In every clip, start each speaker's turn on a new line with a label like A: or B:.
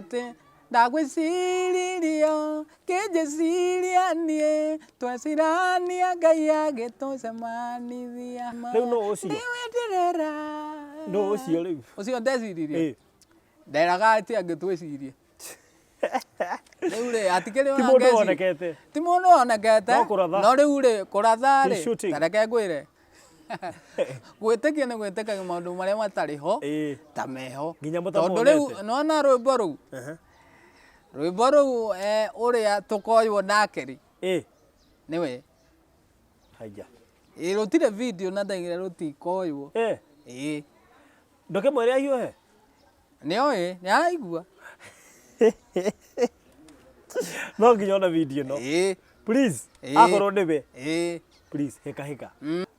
A: Atĩ ndagwĩciririe kĩnjĩciria niĩ twecirania Ngai agĩtũcemanithia.
B: Rĩu nũ ũcio?
A: Nĩwe ndĩrera.
B: Nũ ũcio rĩu?
A: Ũcio ndeciririe.
B: Ĩ.
A: Nderaga atĩ angĩtwĩcirie. Rĩu rĩ atikĩrĩ
B: Ti
A: ona
B: mũndũ
A: ngeci.
B: wonekete.
A: Ti mũndũ wonekete.
B: No kũratha.
A: No rĩu rĩ kũratha rĩ
B: He's shooting.
A: ta reke ngwĩre. Gwĩtĩkia nĩ gwĩtĩkagia maũndũ marĩa matarĩ ho
B: Ĩĩ.
A: ta meho.
B: Nginya
A: Tondũ rĩu
B: mũtamonete.
A: nĩwona rwĩmbo rũu rwĩmbo rũu ũrĩa tũkoywo nake rĩ
B: Ĩ.
A: nĩwe.
B: Haiya.
A: Ĩ rũtirĩ video na ndaigire rũtikoywo.
B: Ĩ.
A: Ĩ.
B: Ndũkĩmwĩre ahiũhe?
A: Nĩoĩ, nĩaraigua.
B: No nginya one video ĩno.
A: Ĩ.
B: Please,
A: Ĩ.
B: akorwo nĩwe.
A: Ĩ.
B: Please, hĩka hĩka.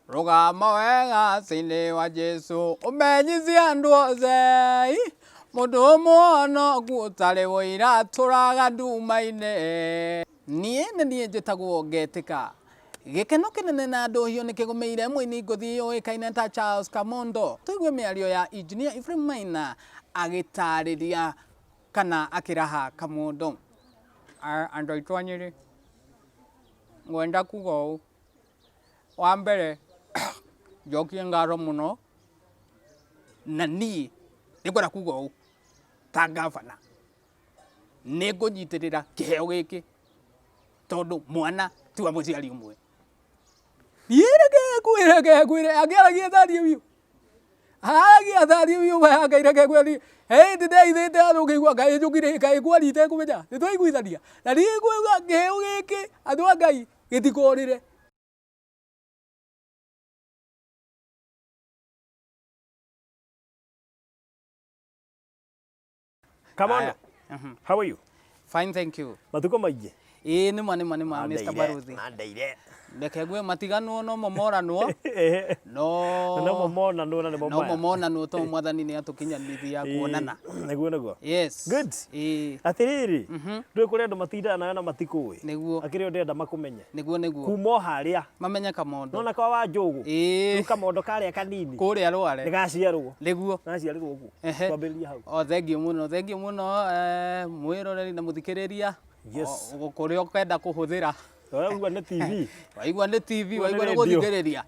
A: Rũgama wega thĩinĩ wa Jesu ũmenyithie andũ othe mũndũ mũhonoku ũtarĩ ũira atũraga nduma-inĩ. Niĩ nĩ niĩ njĩtagwo Ngetĩka. Gĩkeno kĩnene na ndũhiũ nĩ kĩgũmĩire mũini ngũthi yũĩkaine ta Charles Kamondo. Tũigue mĩario ya Engineer Ephraim Maina agĩtarĩria kana akĩraha Kamondo. Andũ aitũ a Nyĩrĩ, ngwenda kuga ũũ, wa mbere njokie ngatho mũno na niĩ nĩ ngwenda kuga ũũ ta ngavana, nĩ ngũnyitĩrĩra kĩheo gĩkĩ tondũ mwana ti wa mũciari ũmwe. Niĩ reke ngwĩre, reke ngwĩre, angĩaragia taniĩ biũ, aragia taniĩ biũ ma ya Ngai reke ngwĩre he hĩndĩ ndeithĩte andũ ngĩigua kaĩ njũkire kaĩ ngwaria itekũmenya, nĩ twaiguithania? Na niĩ ngauga kĩheo gĩkĩ andũ a Ngai gĩtikorĩre.
B: Kamondo, how are you?
A: Fine, thank you.
B: Matukũ maingĩ.
A: Ĩĩ nĩma nĩma nĩma Mr. Baruthi.
B: Mandeire.
A: Reke ngue matiganwo nomo moranwo no
B: Na nomo monanwo na nĩmo
A: nomo
B: maya.
A: monanwo to mwathani nĩ atũkinyanithia kuonana.
B: Nĩguo nĩguo.
A: Yes.
B: Good.
A: Ĩĩ
B: Atĩrĩrĩ, ndũĩ kũrĩ andũ matindaga nawe na matikũĩ.
A: Nĩguo.
B: Akĩrĩ o ndĩrenda makũmenye.
A: Nĩguo nĩguo.
B: Kuma o harĩa.
A: Mamenye Kamondo.
B: Nona kwa Wanjũgũ.
A: Ĩĩ.
B: Rĩu kamondo karĩa kanini.
A: Kũrĩa Rware.
B: Nĩgaciarwo.
A: Nĩguo.
B: Gaciarĩrwo kuo.
A: Ehe.
B: Twambĩrĩrie hau.
A: O thengiũ mũno, thengiũ mũno mwĩroreri na mũthikĩrĩria.
B: Yes.
A: Kũrĩa ũkenda kũhũthĩra.
B: Waigua nĩ TV.
A: Waigua nĩ TV,
B: Waigua
A: waigua
B: nĩ
A: nĩ
B: radio.
A: gũthikĩrĩria.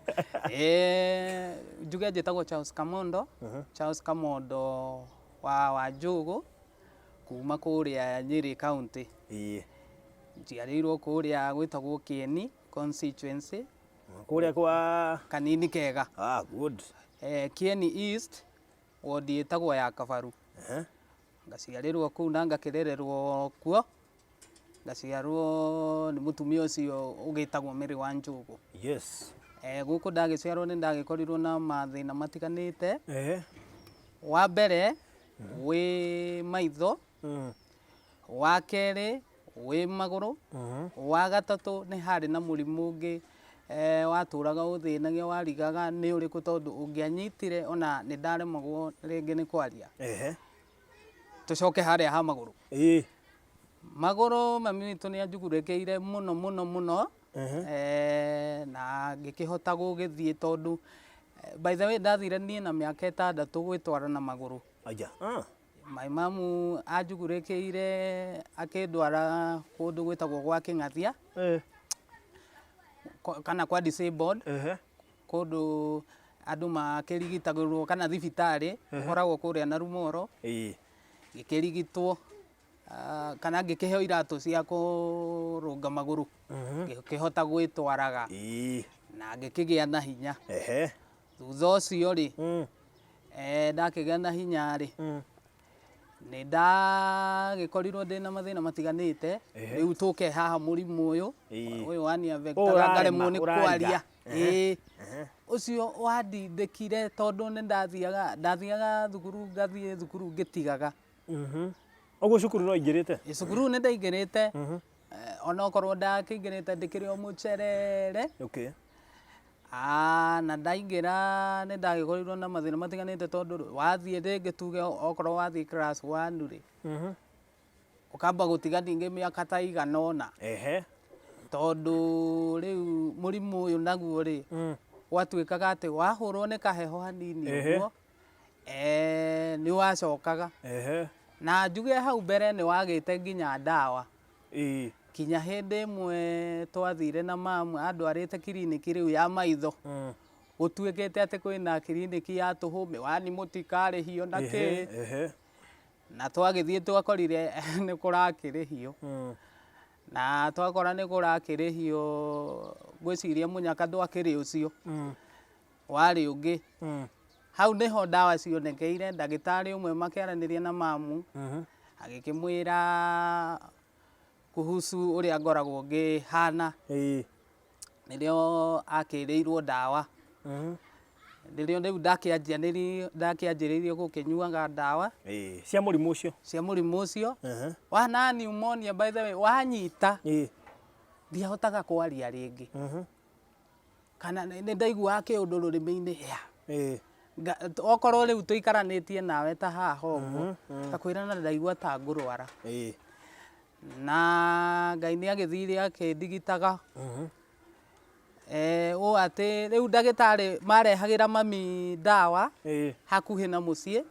A: Njuge njĩtagwo Charles Kamondo. Charles Kamondo wa Wanjũgũ kuma kũrĩa Nyĩrĩ County.
B: Ĩĩ.
A: Njiarĩirwo kũrĩa gwĩtagwo Kĩeni constituency.
B: Kũrĩa kwa
A: Kanini kega.
B: Ah, good.
A: Kĩeni East, ward ĩtagwo ya Kabaru. Ngaciarĩrwo kũu na ngakĩrererwo kuo. Ngaciarwo nĩ mũtumia ũcio ũgĩtagwo Mary Wanjũgũ.
B: Yes.
A: Gũkũ ndagĩciarwo nĩ ndagĩkorirwo na mathĩna matiganĩte.
B: Ehe.
A: Wa mbere wĩ maitho, wa kerĩ wĩ magũrũ, wa gatatũ nĩ harĩ na mũrimũ ũngĩ watũraga ũthĩnagia warigaga nĩ ũrĩkũ tondũ ũngĩanyitire ona nĩ ndaremagwo rĩngĩ nĩ kwaria.
B: Ehe.
A: Tũcoke harĩa ha magũrũ.
B: Ĩĩ.
A: Magũrũ mami witũ nĩ anjugurĩkĩire mũno mũno mũno na ngĩkĩhota gũgĩthiĩ tondũ by the way ndathire niĩ na mĩaka ĩtandatũ gwĩtwara na magũrũ.
B: Aya. Ah.
A: My mamu anjugurĩkĩire akĩndwara kũndũ gwĩtagwo gwa Kĩng'athia kana kwa disabled
B: Ehe.
A: kũndũ andũ makĩrigitagĩrwo kana thibitarĩ ũkoragwo kũrĩa Narumoro.
B: Ĩĩ.
A: Ngĩkĩrigitwo kana ngĩkĩheo iratũ cia kũrũnga magũrũ ngĩkĩhota gwĩtwaraga
B: Ĩĩ.
A: na ngĩkĩgĩa na hinya.
B: Ehe.
A: Thutha ũcio rĩ ndakĩgĩa na hinya rĩ nĩ ndagĩkorirwo ndĩna mathĩna matiganĩte. Rĩu tũke haha mũrimũ ũyũ
B: Ĩĩ.
A: ũyũ wani-affect-aga ngaremwo nĩ
B: Ũrarema,
A: kwaria.
B: ũrariga.
A: Ĩĩ. Ũcio wandindĩkire tondũ nĩ ndathiaga ndathiaga thukuru ngathiĩ thukuru ngĩtigaga.
B: Ũguo cukuru no ũingĩrĩte?
A: Cukuru nĩ ndaingĩrĩte onokorwo ndakĩingĩrĩte ndĩkĩrĩ o mũcerere.
B: Okay.
A: Na ndaingĩra nĩ ndagĩkorirwo na mathĩna matiganĩte tondũ wathiĩ rĩngĩ tuge okorwo wathiĩ class one rĩ, ũkamba gũtiga ningĩ mĩaka ta igana ũna.
B: Ehe.
A: Tondũ rĩu mũrimũ ũyũ naguo rĩ, gwatuĩkaga atĩ wahũrwo nĩ kaheho hanini
B: Ehe.
A: ũguo, nĩ wacokaga.
B: Ehe.
A: Na njuge hau mbere nĩ wagĩte nginya ndawa.
B: Ĩĩ.
A: Kinya hĩndĩ ĩmwe twathire na mamu andwarĩte kiriniki rĩu ya maitho. Gũtuĩkĩte atĩ kwĩna kiriniki ya tũhũ, mĩwani mũtikarĩhio na kĩ.
B: Ehe.
A: Na twagĩthiĩ twakorire nĩ kũrakĩrĩhio. Na twakora nĩ kũrakĩrĩhio, ngwĩciria mũnyaka ndwakĩrĩ ũcio, warĩ ũngĩ. Hau nĩho ndawa cionekeire, ndagĩtarĩ ũmwe makĩaranĩria na mamu, agĩkĩmwĩra kuhusu ũrĩa ngoragwo ngĩhana.
B: Ĩĩ.
A: Nĩrĩo akĩrĩirwo ndawa. Nĩrĩo rĩu ndakĩanjĩrĩirie gũkĩnyuaga ndawa.
B: Ĩĩ. Cia mũrimũ ũcio.
A: Cia mũrimũ ũcio. Wana pneumonia by the way, wanyita.
B: Ĩĩ.
A: Ndiahotaga kwaria rĩngĩ. Kana nĩ ndaiguaga kĩũndũ rũrĩmĩ-inĩ ya.
B: Ĩĩ.
A: Okorwo rĩu tũikaranĩtie nawe ta haha ũguo, ngakwĩra na ndaigua ta ngũrwara.
B: Ĩĩ.
A: Na Ngai nĩ agĩthire akĩndigitaga. Ũũ atĩ rĩu ndagĩtarĩ marehagĩra mami ndawa
B: Ĩĩ.
A: hakuhĩ na mũciĩ.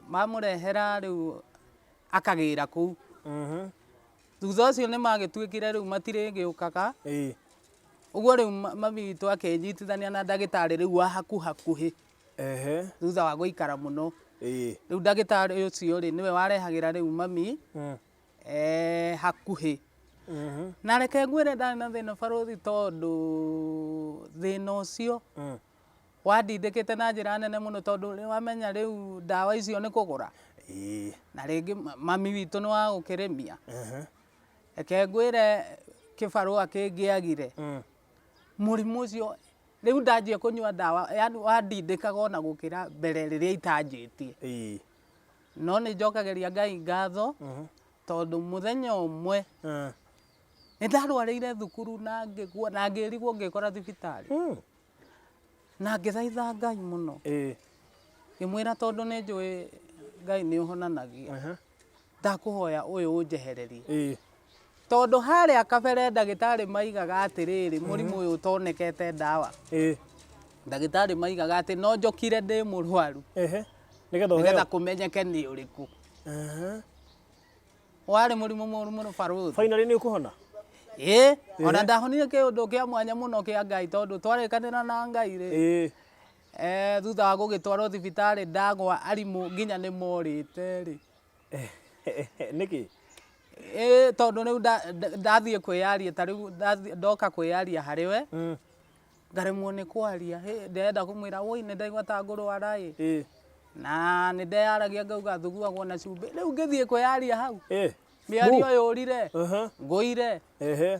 A: Mamũrehera rĩu akagĩra kũu. Thutha ũcio nĩ magĩtuĩkire rĩu matirĩgĩũkaga.
B: Ĩĩ.
A: Ũguo rĩu mami witũ akĩnyitithania na ndagĩtarĩ rĩu wa hakuhakuhĩ.
B: Ehe.
A: Thutha wa gũikara mũno.
B: Ĩĩ.
A: Rĩu ndagĩtarĩ ũcio rĩ nĩwe warehagĩra rĩu mami hakuhĩ. Na reke ngwĩre ndarĩ na thĩna barũthi tondũ thĩna ũcio wandindĩkĩte na njĩra nene mũno tondũ nĩ wamenya rĩu ndawa icio nĩ kũgũra.
B: Ĩĩ.
A: Na rĩngĩ mami witũ nĩ wa gũkĩrĩmia. Reke ngwĩre kĩbarũa kĩngĩagire. Mũrimũ ũcio rĩu ndanjia kũnyua ndawa, yani wandindĩkaga ona gũkĩra mbere rĩrĩa itanjĩtie.
B: Ĩĩ.
A: No nĩ njokagĩria Ngai ngatho tondũ mũthenya ũmwe nĩ ndarwarĩire thukuru na ngĩgua na ngĩrigwo ngĩkora thibitarĩ. Na ngĩthaitha Ngai mũno.
B: Ĩĩ.
A: Ngĩmwĩra tondũ nĩ njũĩ Ngai nĩ ũhonanagia. Ndakũhoya ũyũ ũnjehererie.
B: Ĩĩ.
A: Tondũ harĩa kabere ndagĩtarĩ maigaga atĩrĩrĩ, mũrimũ ũyũ ũtonekete ndawa.
B: Ĩĩ.
A: Ndagĩtarĩ maigaga atĩ no njokire ndĩ mũrwaru.
B: Ehe. Nĩgetha
A: Nĩgetha
B: ũheo.
A: kũmenyeke nĩ ũrĩkũ.
B: Ehe.
A: Warĩ mũrimũ mũru mũno barũthi.
B: Finally nĩ ũkũhona?
A: Ĩĩ, ona ndahonire kĩũndũ kĩa mwanya mũno kĩa Ngai tondũ twarĩkanĩra na Ngai rĩ.
B: Ĩĩ.
A: Thutha wa gũgĩtwarwo thibitarĩ ndagwa arimũ nginya nĩ morĩte rĩ.
B: Nĩkĩ?
A: Ĩĩ tondũ rĩu ndathiĩ kwĩyaria ta rĩu ndoka kwĩyaria harĩ we. Ngaremwo nĩ kwaria, ndĩrenda kũmwĩra woi nĩ ndaigua ta ngũrwara ĩ.
B: Ĩĩ.
A: Na nĩ ndeyaragia ngauga thuguagwo na cumbĩ. Rĩu ngĩthiĩ kwĩyaria hau.
B: Ĩĩ.
A: Mĩario yũrire.
B: Aha.
A: Ngũire.
B: Ehe.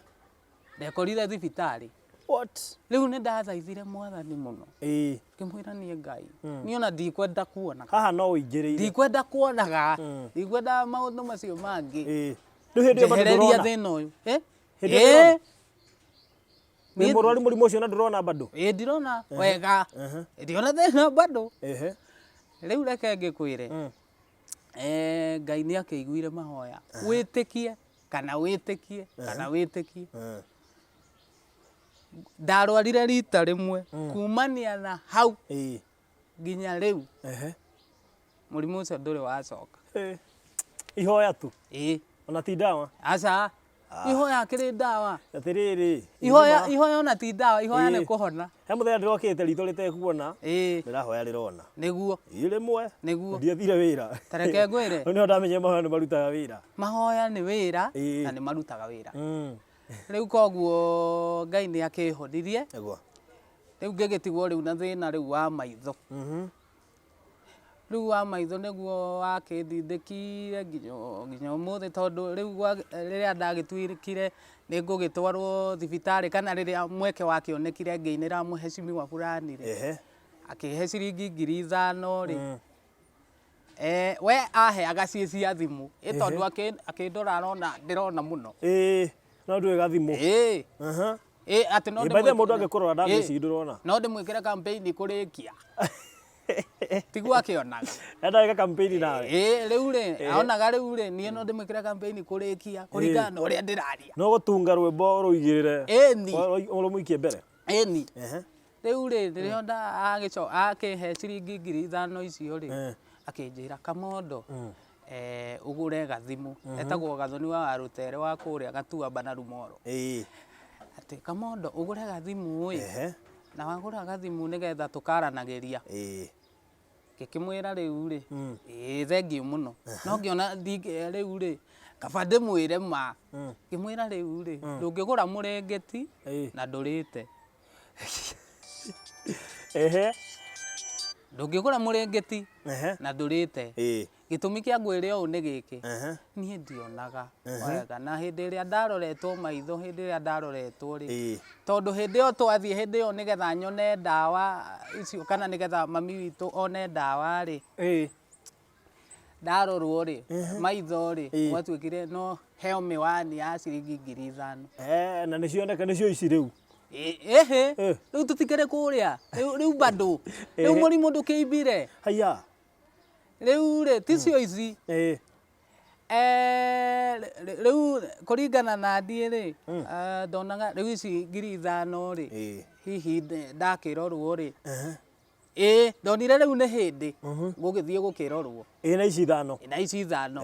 A: Ndekorire thibitarĩ.
B: What?
A: Rĩu nĩ ndathaithire mwathani mũno.
B: Ĩĩ.
A: Ngĩmwĩra niĩ Ngai. Niĩ ona ndikwenda kuonaga.
B: Haha no ũingĩrĩire.
A: Ndikwenda kuonaga. Ndikwenda maũndũ macio mangĩ.
B: Ĩĩ. Rĩu hĩndĩ ĩyo bado
A: Njehereria
B: ndũrona.
A: thĩna ũyũ. Ĩ?
B: Hĩndĩ ĩyo ndũrona.
A: Ĩ?
B: Wĩ mũrwaru mũrimũ ũcio na ndũrona bado?
A: Ĩ ndirona wega. Ndiona thĩna bado.
B: Ehe.
A: Rĩu reke ngĩkwĩre. Ngai nĩ akĩiguire mahoya. Wĩtĩkie kana wĩtĩkie kana wĩtĩkie. Ndarwarire rita rĩmwe kumania na hau
B: Ĩĩ.
A: nginya rĩu
B: Ehe.
A: mũrimũ ũcio ndũrĩ wacoka.
B: Ĩ. Ihoya tu.
A: Ĩĩ.
B: Ona ti ndawa.
A: Aca. Ihoya kĩrĩ ndawa.
B: Atĩrĩrĩ.
A: Ihoya ihoya ona ti ndawa, ihoya nĩ
B: Ĩĩ.
A: kũhona.
B: He mũthenya ndĩrokĩte ritho rĩtekuona.
A: Ĩĩ.
B: Ndĩrahoya rĩrona.
A: Nĩguo.
B: Ĩ rĩmwe.
A: Nĩguo.
B: Ndiathire wĩra.
A: Ta reke ngwĩre.
B: Hau nĩho ndamenyire mahoya nĩ marutaga wĩra.
A: Mahoya nĩ wĩra
B: Ĩĩ.
A: na nĩ marutaga wĩra. Rĩu koguo Ngai nĩ akĩhonirie.
B: Nĩguo.
A: Rĩu ngĩgĩtigwo rĩu na thĩna rĩu wa maitho. Rĩu wa maitho nĩguo wakĩndindĩkire nginya ũmũthĩ tondũ rĩu rĩrĩa ndagĩtuĩkire nĩ ngũgĩtwarwo thibitarĩ kana rĩrĩa mweke wakĩonekire ngĩinĩra mheshimiwa fulani rĩ.
B: Ehe.
A: Akĩhe ciringi 5,000 rĩ. We aheaga ciĩ cia thimũ. Ĩ tondũ akĩndora arona ndĩrona mũno.
B: Ĩĩ, no ndũĩ gathimũ.
A: Ĩĩ.
B: Aha.
A: Ĩ atĩ no
B: Ĩ, by the way,
A: ndĩmwĩkĩre-
B: mũndũ angĩkũrora ndangĩciria
A: Ĩ,
B: ndũrona.
A: No ndĩmwĩkĩre campaign kũrĩkia. Tiguo akĩonaga.
B: Endaga campaign nawe.
A: Ĩ, rĩu rĩ, onaga rĩu rĩ, niĩ no ndĩmwĩkĩre campaign kũrĩkia kũringana na ũrĩa ndĩraria.
B: No gũtunga rwĩmbo rũigĩrĩre.
A: Ĩni.
B: Ũrũmũikie mbere.
A: Ĩni.
B: Ehe.
A: Rĩu rĩ, rĩrĩa akĩhe ciringi 5,000 icio rĩ, Akĩnjĩra, "Kamondo, ũgũre gathimũ." Etagwo Gathoni wa Warũtere wa kũrĩa Gatuamba na Rumoro. Atĩ, "Kamondo, ũgũre gathimũ ĩ, na wagũra gathimũ nĩgetha tũkaranagĩria." Ngĩkĩmwĩra rĩu rĩ, ĩĩ, thengiũ mũno. No ngĩona rĩu rĩ, kaba ndĩmwĩre ma. Ngĩmwĩra rĩu rĩ, ndũngĩgũra mũrengeti na ndũrĩte. Ndũngĩgũra mũrengeti na ndũrĩte. Gĩtũmi kĩa ngwĩre ũũ nĩ gĩkĩ, niĩ ndionaga wega, na hĩndĩ ĩrĩa ndaroretwo maitho, hĩndĩ ĩrĩa ndaroretwo rĩ, tondũ hĩndĩ ĩyo twathiĩ, hĩndĩ ĩyo nĩgetha nyone ndawa icio kana nĩgetha mami witũ one ndawa rĩ, ndarorwo rĩ, maitho rĩ, gwatuĩkire no heo mĩwani ya ciringi 5,000.
B: Na nĩcioneka nĩcio ici rĩu.
A: Ĩhĩ, rĩu tũtikĩrĩ kũrĩa, rĩu bado, rĩu mũrimũ ndũkĩimbire.
B: Haiya.
A: Rĩu rĩ, ticio ici. Rĩu kũringana na niĩ rĩ, ndonaga rĩu ici 5,000 rĩ, hihi ndakĩrorwo rĩ, ĩĩ, ndonire rĩu nĩ hĩndĩ gũgĩthiĩ gũkĩrorwo.
B: Ĩ na ici ithano.
A: Na ici ithano.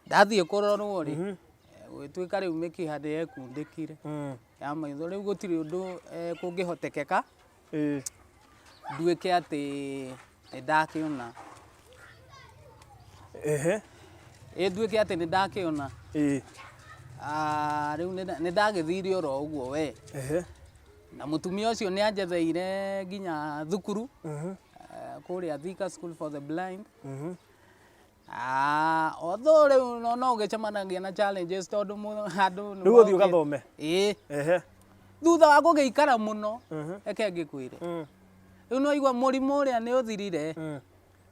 A: Ndathiĩ kũrorwo rĩ, gũgĩtuĩka rĩu mĩkiha nĩ yekundĩkire ya maitho. Rĩu gũtirĩ ũndũ kũngĩhotekeka nduĩke atĩ nĩ ndakĩona. Ĩ nduĩke atĩ nĩ ndakĩona. Rĩu nĩ ndagĩthire oro ũguo we. Na mũtumia ũcio nĩ anjetheire nginya thukuru, kũrĩa Thika School for the Blind. Although rĩu no ũgĩcemanagia na challenges tondũ andũ nĩ
B: Rĩu ũthiĩ ũgathome.
A: Ĩĩ. Thutha wa gũgĩikara mũno, reke ngĩkwĩre. Rĩu no igua mũrimũ ũrĩa nĩ ũthirire.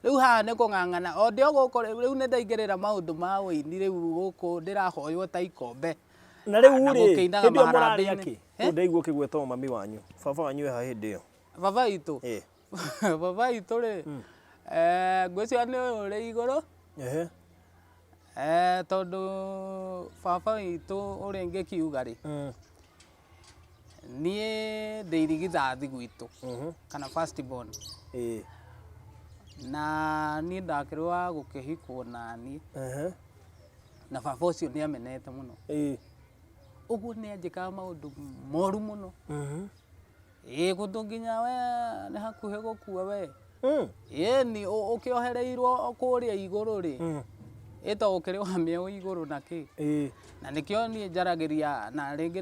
A: Rĩu haha nĩ kũng'ang'ana. O ndĩ o gũkũ rĩu nĩ ndaingĩrĩra maũndũ ma ũini, rĩu gũkũ ndĩrahoywo ta ikombe.
B: Na rĩu
A: Na
B: rĩ,
A: gũkĩinaga
B: hĩndĩ ĩyo mũrarĩ
A: maharambĩ-inĩ.
B: akĩ? Kũu ndaigua ũkĩgweta mami wanyu. Baba wanyu eha hĩndĩ ĩyo?
A: Baba witũ? Baba witũ rĩ, ngwĩciria nĩ ũyũ ũrĩ igũrũ. Tondũ baba witũ ũrĩa ingĩkiuga rĩ, niĩ ndĩ irigithathi gwitũ, kana first born. Na niĩ ndakĩrĩ wa gũkĩhikwo naniĩ. Na baba ũcio nĩ amenete mũno. Ũguo nĩ anjĩkaga maũndũ moru mũno. Ĩĩ, kũndũ nginya we nĩ hakuhĩ gũkua we. Ĩĩ, ni ũkĩohereirwo kũrĩa igũrũ rĩ, ĩ to ũkĩrĩ wa mĩeũ igũrũ na kĩ. Na nĩkĩo niĩ njaragĩria, na rĩngĩ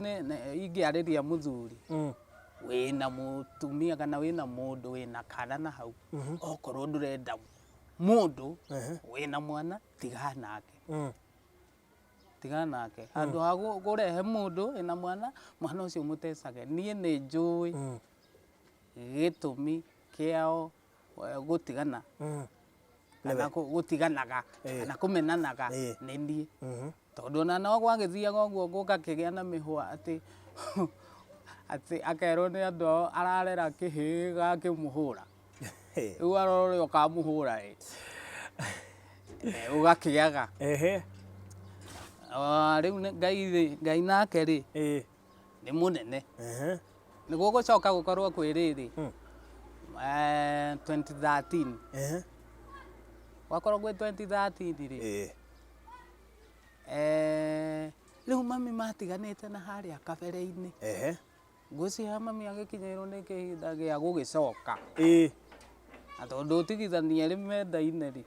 A: ingĩarĩria mũthuri wĩna mũtumia kana wĩna mũndũ wĩna kana na hau, okorwo ndũrenda mũndũ wĩna mwana, tigana nake. Tigana nake. Handũ ha kũrehe mũndũ wĩna mwana, mwana ũcio mũtecage. Niĩ nĩ njũĩ gĩtũmi kĩao gũtigana, kana gũtiganaga, kana kũmenanaga nĩ niĩ. Tondũ ona no gwagĩthiaga ũguo gũgakĩgĩa na mĩhwa atĩ atĩ akerwo nĩ andũ ao ararera kĩhĩĩ gakĩmũhũra. Rĩu arora ũrĩa ũkamũhũra ĩ. Ũgakĩaga. Rĩu Ngai rĩ, Ngai nake rĩ, nĩ mũnene. Nĩguo gũcoka gũkorwo kwĩ rĩrĩ, 2013. Gwakorwo gwĩ 2013 rĩ, rĩu mami matiganĩte na harĩa kabere-inĩ. Ngwĩciria mami agĩkinyĩrwo nĩ kĩhinda gĩa gũgĩcoka. Na tondũ ũtigithania erĩ mendaine rĩ,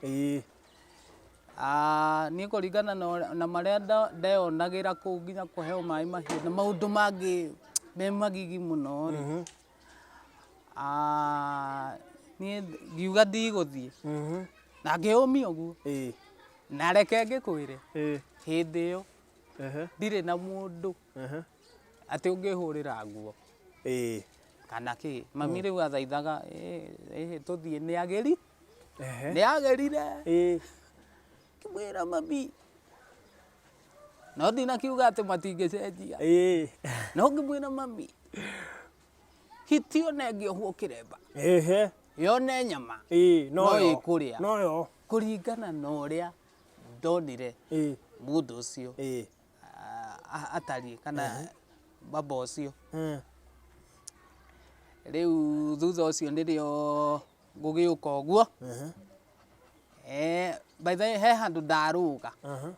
A: niĩ kũringana na marĩa ndeyonagĩra kũu nginya kũheo maĩ mahiũ na maũndũ mangĩ me magigi mũno rĩ, niĩ ngiuga ndigũthiĩ. Na ngĩũmia ũguo. Na reke ngĩkwĩre, hĩndĩ ĩyo ndirĩ na mũndũ atĩ ũngĩhũrĩra nguo kana kĩ. Mami rĩu athaithaga, tũthiĩ, nĩ agĩri, nĩ agĩrire. Ngĩmwĩra mami, no ndinakiuga atĩ matingĩcenjia. No ngĩmwĩra mami, hiti ona ĩngĩohwo kĩremba, yone nyama, no ĩkũrĩa.
B: Noyo.
A: Kũringana na ũrĩa ndonire mũndũ ũcio atariĩ kana baba ũcio. Rĩu thutha ũcio nĩrĩo gũgĩũka ũguo. By the way, he handũ ndarũga.
B: Aha.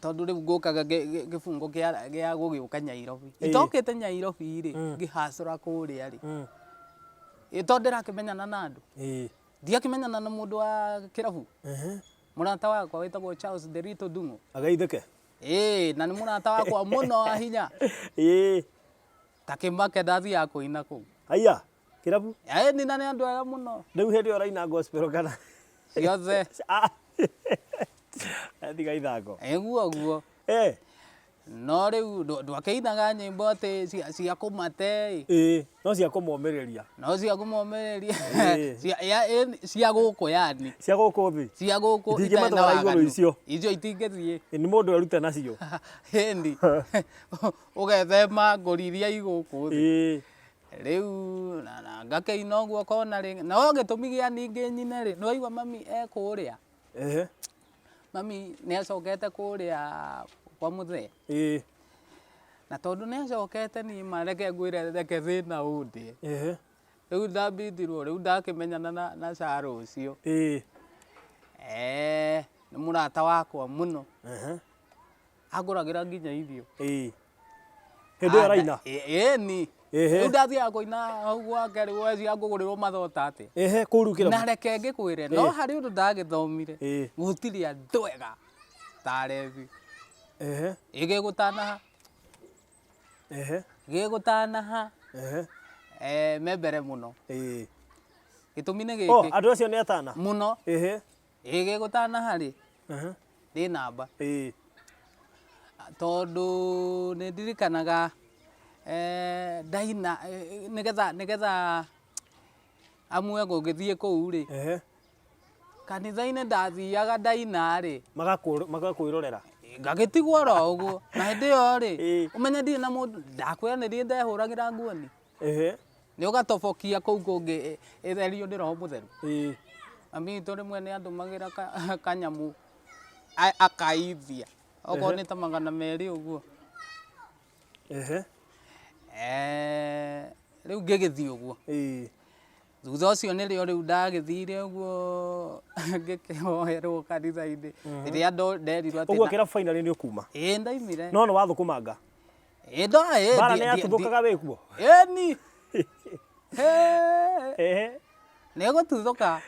A: Tondũ rĩu ngũkaga gĩbungo gĩa gũgĩũka Nyairobi.
B: Ĩĩ.
A: Itokĩte Nyairobi rĩ, ngĩhacũra kũrĩa rĩ. Ĩ tondũ ndĩrakĩmenyana na andũ. Ndiakĩmenyana na mũndũ wa kĩrabu. Mũrata wakwa wĩtagwo Charles Derito Ndung'u.
B: Ageithĩke.
A: Ĩĩ, na nĩ mũrata wakwa mũno wa hinya. Ta kĩmake ndathiaga kũina kũu.
B: Haiya, kĩrabu?
A: Ĩni na nĩ andũ ega mũno.
B: Rĩu hĩndĩ ĩyo ũraina gospel kana?
A: Ciothe.
B: Ah. Tiga ithako.
A: Ĩguo guo. No rĩu ndwakĩinaga nyĩmbo atĩ cia kũmate ĩ.
B: Ĩĩ, no cia kũmomĩrĩria.
A: No cia kũmomĩrĩria. Cia gũkũ yani.
B: Cia gũkũ thĩ.
A: Cia gũkũ itarĩ na
B: Itingĩmatwara igũrũ
A: waganu.
B: icio.
A: Icio itingĩthiĩ.
B: Nĩ mũndũ erute nacio.
A: Ĩni. Ũgethema ngũri iria i gũkũ thĩ. Rĩu na ngakĩina ũguo kona rĩ, no gĩtũmi gĩa ningĩ nyine rĩ, nĩ waigua mami e kũrĩa. Mami nĩ acokete kũrĩa kwa mũthee. Na tondũ nĩ acokete niĩ ma reke ngwĩre reke thĩna ũndĩe. Rĩu ndambindirwo rĩu ndakĩmenyana na Sarah ũcio. Nĩ mũrata wakwa mũno. Angũragĩra nginya irio.
B: Hĩndĩ ĩyo ũraina?
A: Ĩni. Rĩu ndathiaga kũina hau gwake rĩu weciria ngũgũrĩrwo mathota atĩa?
B: Ehe, kũu rĩu kĩrabu.
A: Na reke ngĩkwĩre, no harĩ ũndũ ndagĩthomire, gũtirĩ andũ ega ta arebi. Ĩ gĩgũtanaha. Gĩgũtanaha. Me mbere mũno. Gĩtũmi nĩ
B: Oh,
A: gĩkĩ.
B: andũ acio nĩ atana?
A: Mũno. Ĩ gĩgũtanaha rĩ, ndĩ namba. Tondũ nĩ ndirikanaga ndaina nĩgetha amue gũgĩthiĩ kũu rĩ, kanitha-inĩ ndathiaga ndaina rĩ,
B: Magakwĩrorera.
A: Ngagĩtigwo oro ũguo. Na hĩndĩ ĩyo rĩ, ũmenye ndirĩ na mũndũ, ndakwĩra nĩ niĩ ndehũragĩra nguoni. Nĩ ũgatobokia kũu kũngĩ ĩtherio nĩ Roho Mũtheru. Mami witũ rĩmwe nĩ andũmagĩra kanyamũ akaithia. Okorwo nĩ ta 200 ũguo. Rĩu ngĩgĩthiĩ ũguo. Thutha ũcio nĩrĩo rĩu ndagĩthire ũguo ngĩkĩhoerwo kanitha-inĩ. Rĩrĩa nderirwo atĩ
B: Ũguo kĩrabu finally nĩ ũkuma?
A: Ĩĩ ndaimire.
B: No nĩ wathũkũmanga?
A: Ĩĩ ndo ĩĩ.
B: Mbara nĩ yatuthũkaga wĩ kuo?
A: Ĩni. Nĩ ĩgũtuthũka.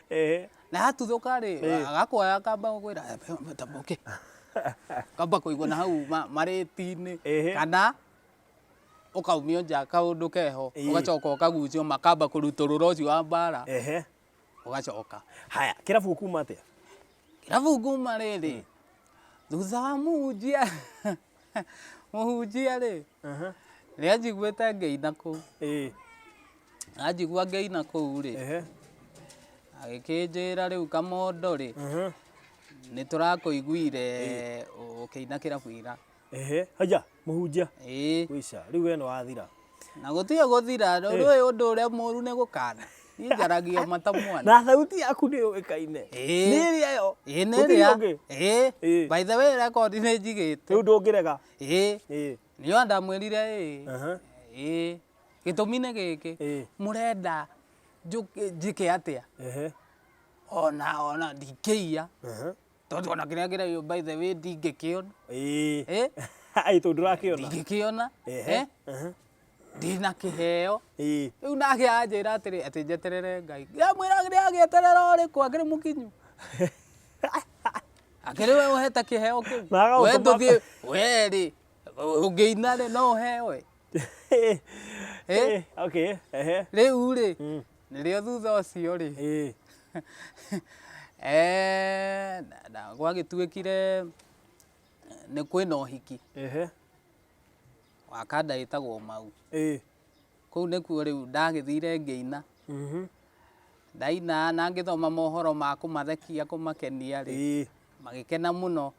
A: Na yatuthũka rĩ, agakuoya akamba gũkwĩra tamboke. Kamba kũigwo na hau marĩti-inĩ kana ũkaumio nja kaũndũ keho, ũgacoka ũkagucio makamba kũrutũrũra ũcio wa mbara, ũgacoka.
B: Haya, kĩrabu ũkuma atĩa?
A: Kĩrabu nguma rĩrĩ, thutha wa mũhunjia mũhunjia rĩ, nĩ anjiguĩte ngĩina kũu. Anjigua ngĩina kũu rĩ, agĩkĩnjĩra rĩu Kamondo rĩ, nĩ tũrakũiguire ũkĩina kĩrabu ira.
B: Haya, mũhunjia.
A: Ĩĩ.
B: Ũica, rĩu we nĩ wathira.
A: Na gũtirĩ gũthira, ndũĩ ũndũ ũrĩa mũru nĩ gũkana. Niĩ njaragia mata mwana.
B: Na thauti yaku nĩ yũĩkaine. Nĩ ĩrĩa yo.
A: Ĩĩ nĩ
B: Gũtirĩ
A: ĩrĩa.
B: ũngĩ.
A: Ĩĩ. By the way, record nĩ njigĩte.
B: Rĩu ndũngĩrega.
A: Ĩĩ. Nĩo ndamwĩrire ĩĩ. Ĩĩ. Gĩtũmi nĩ gĩkĩ. Mũrenda njĩke atĩa? Ona ndingĩiya. Tondũ ona kĩrĩa kĩraiywo by the way ndingĩkĩona.
B: Ĩĩ. Tondũ ndũrakĩona.
A: Ndingĩkĩona. Ndĩna kĩheo. Rĩu nake anjĩra atĩrĩ atĩ njeterere Ngai. Ndamwĩra ndĩragĩeterera ũrĩkũ akĩrĩ mũkinyu. Akĩrĩ we ũhete kĩheo kĩu.
B: Na agagũtũma-
A: We ndũthiĩ we rĩ ũngĩina rĩ no ũheo ĩ.
B: Okay.
A: Rĩu rĩ nĩrĩo thutha ũcio rĩ gwagĩtuĩkire nĩ kwĩna ũhiki wa kanda ĩtagwo Mau. Kũu nĩkuo rĩu ndagĩthire ngĩina. Ndaina na ngĩthoma mohoro ma kũmathekia kũmakenia rĩ, magĩkena mũno.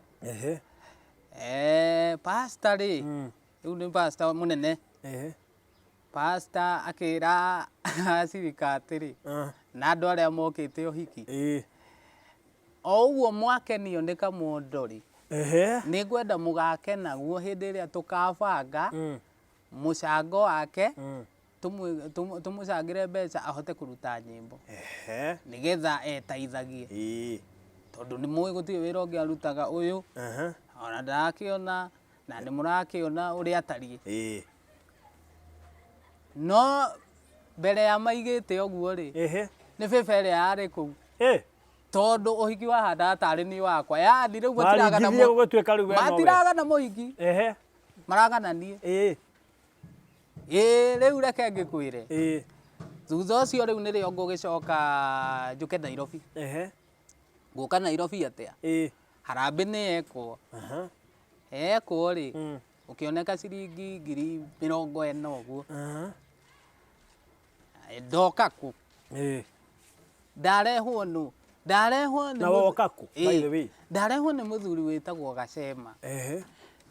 A: Pastor rĩ, rĩu nĩ pastor mũnene. Pastor akĩra acirika atĩrĩ, na andũ arĩa mokĩte ũhiki, o ũguo mwakenio nĩ Kamondo rĩ, nĩ ngwenda mũgakenaguo hĩndĩ ĩrĩa tũkabanga mũcango wake, tũmũcangĩre mbeca ahote kũruta nyĩmbo nĩgetha etaithagie. Tondũ nĩ mũĩ gũtirĩ wĩra ũngĩ arutaga ũyũ. Ona ndarakĩona na nĩ mũrakĩona ũrĩa atariĩ. No mbere ya maigĩte ũguo rĩ, nĩ bĩba ĩrĩa yarĩ kũu. Tondũ ũhiki wahandaga tarĩ niĩ wakwa, yani rĩu matiragana
B: Maringithie gũgĩtuĩka rĩu we nowe.
A: Matiragana mũhiki. Maragana niĩ. Ĩĩ rĩu reke ngĩkwĩre. Thutha ũcio rĩu nĩrĩo ngũgĩcoka njũke Nairobi. Ngũka Nairobi atĩa? Harambĩ nĩ yekwo. Yekwo rĩ, ũkĩoneka ciringi 40,000 ũguo. Ndoka kũ? Ndarehwo nũ? Ndarehwo nĩ
B: Na woka kũ, by the way?
A: Ndarehwo nĩ mũthuri wĩtagwo Gacema.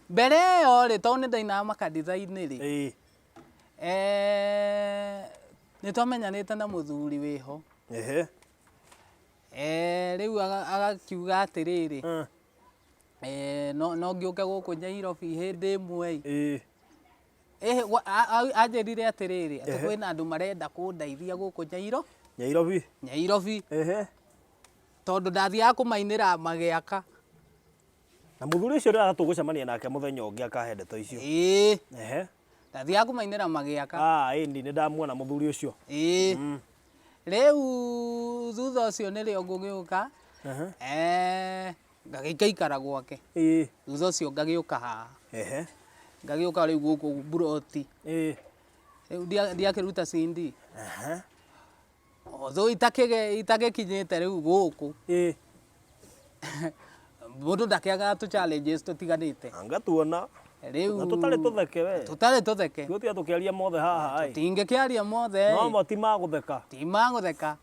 A: Mbere ĩyo rĩ, tondũ nĩ ndainaga makanitha-inĩ rĩ, nĩ twamenyanĩte na mũthuri wĩho. Rĩu agakiuga atĩrĩrĩ, no ngĩũke gũkũ Nyairobi hĩndĩ ĩmwe ĩ. Anjĩrire atĩrĩrĩ, atĩ kwĩna andũ marenda kũndeithia gũkũ
B: Nyairobi.
A: Nyairobi. Tondũ ndathiaga kũmainĩra magĩaka.
B: Na mũthuri ũcio ndĩrona tũgũcemania nake mũthenya ũngĩ akahe ndeto icio.
A: Ĩĩ. Ndathiaga kũmainĩra magĩaka.
B: Ah, ĩni nĩ ndamuona mũthuri ũcio.
A: Ĩĩ. Rĩu thutha ũcio nĩrĩo ngũgĩũka. Ngagĩikaikara gwake. Thutha ũcio ngagĩũka haha. Ngagĩũka rĩu gũkũ mburoti. Rĩu ndiakĩruta CD. Although itagĩkinyĩte rĩu gũkũ. Mũndũ ndakĩagaga tũ challenges tũtiganĩte.
B: Anga tuona.
A: Rĩu
B: Na tũtarĩ tũtheke we.
A: Tũtarĩ tũtheke.
B: Tũtiga tũkĩaria mothe haha ĩ.
A: Tũtingĩkĩaria mothe.
B: No mo ti ma gũtheka.
A: Ti ma gũtheka.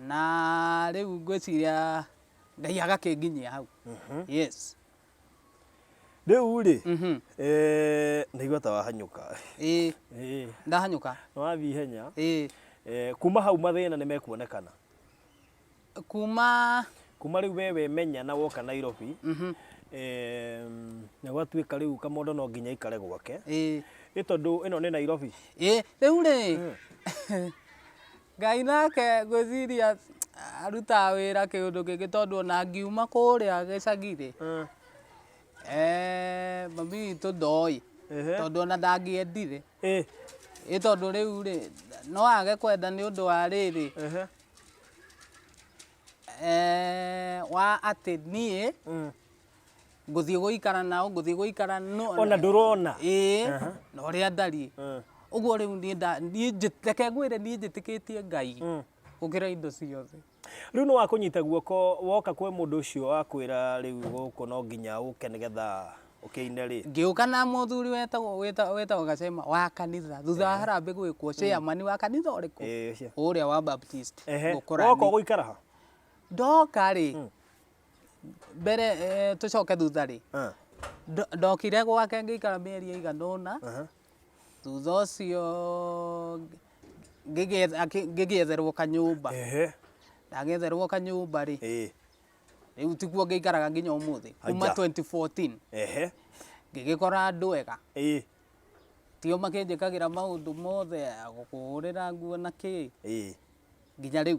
A: Na rĩu ngwĩciria Ngai agakĩnginyia hau. Yes.
B: Rĩu rĩ, ndaigua ta wahanyũka.
A: Ĩĩ. Ndahanyũka.
B: Nĩ wathiĩ ihenya.
A: Ĩĩ.
B: Kuma hau mathĩna nĩ mekuonekana.
A: Kuma
B: Kuma rĩu we wemenya na woka Nairobi. Na gwatuĩka rĩu kamondo no nginya aikare gwake.
A: Ĩĩ.
B: Ĩ tondũ ĩno nĩ Nairobi.
A: Ĩĩ, rĩu rĩ, Ngai nake ngwĩciria arutaga wĩra kĩũndũ kĩngĩ tondũ ona ngiuma kũrĩa gĩcagi rĩ, mami witũ ndoĩ tondũ ona ndangĩendire. Ĩ tondũ rĩu rĩ, no age kwenda nĩ ũndũ wa rĩrĩ, wa atĩ niĩ ngũthiĩ gũikara nao, ngũthiĩ gũikara no
B: Ona ndũrona.
A: Ĩĩ, na ũrĩa ndariĩ. Ũguo rĩu niĩ niĩ reke ngwĩre niĩ njĩtĩkĩtie Ngai gũkĩra indo ciothe.
B: Rĩu nĩ wakũnyita guoko woka kwĩ mũndũ ũcio wakwĩra rĩu gũkũ no nginya ũke nĩgetha ũkĩine rĩ.
A: Ngĩũka na mũthuri wetagwo Gacema wa kanitha thutha wa harambĩ gwĩkwo chairman wa kanitha ũrĩkũ?
B: Ĩĩ, ũcio.
A: Ũrĩa wa Baptist.
B: Gũkũrani. Woka ũgũikara ha?
A: Ndoka rĩ, mbere tũcoke thutha rĩ, ndokire gwake ngĩikara mĩeri ĩigana ũna, thutha ũcio ngĩgĩetherwo kanyũmba. Ndagĩetherwo kanyũmba rĩ, rĩu tikuo ngĩikaraga nginya ũmũthĩ, kuma 2014. Ngĩgĩkora andũ ega. Tio makĩnjĩkagĩra maũndũ mothe, gũkũhũrĩra nguo na kĩ. Nginya rĩu.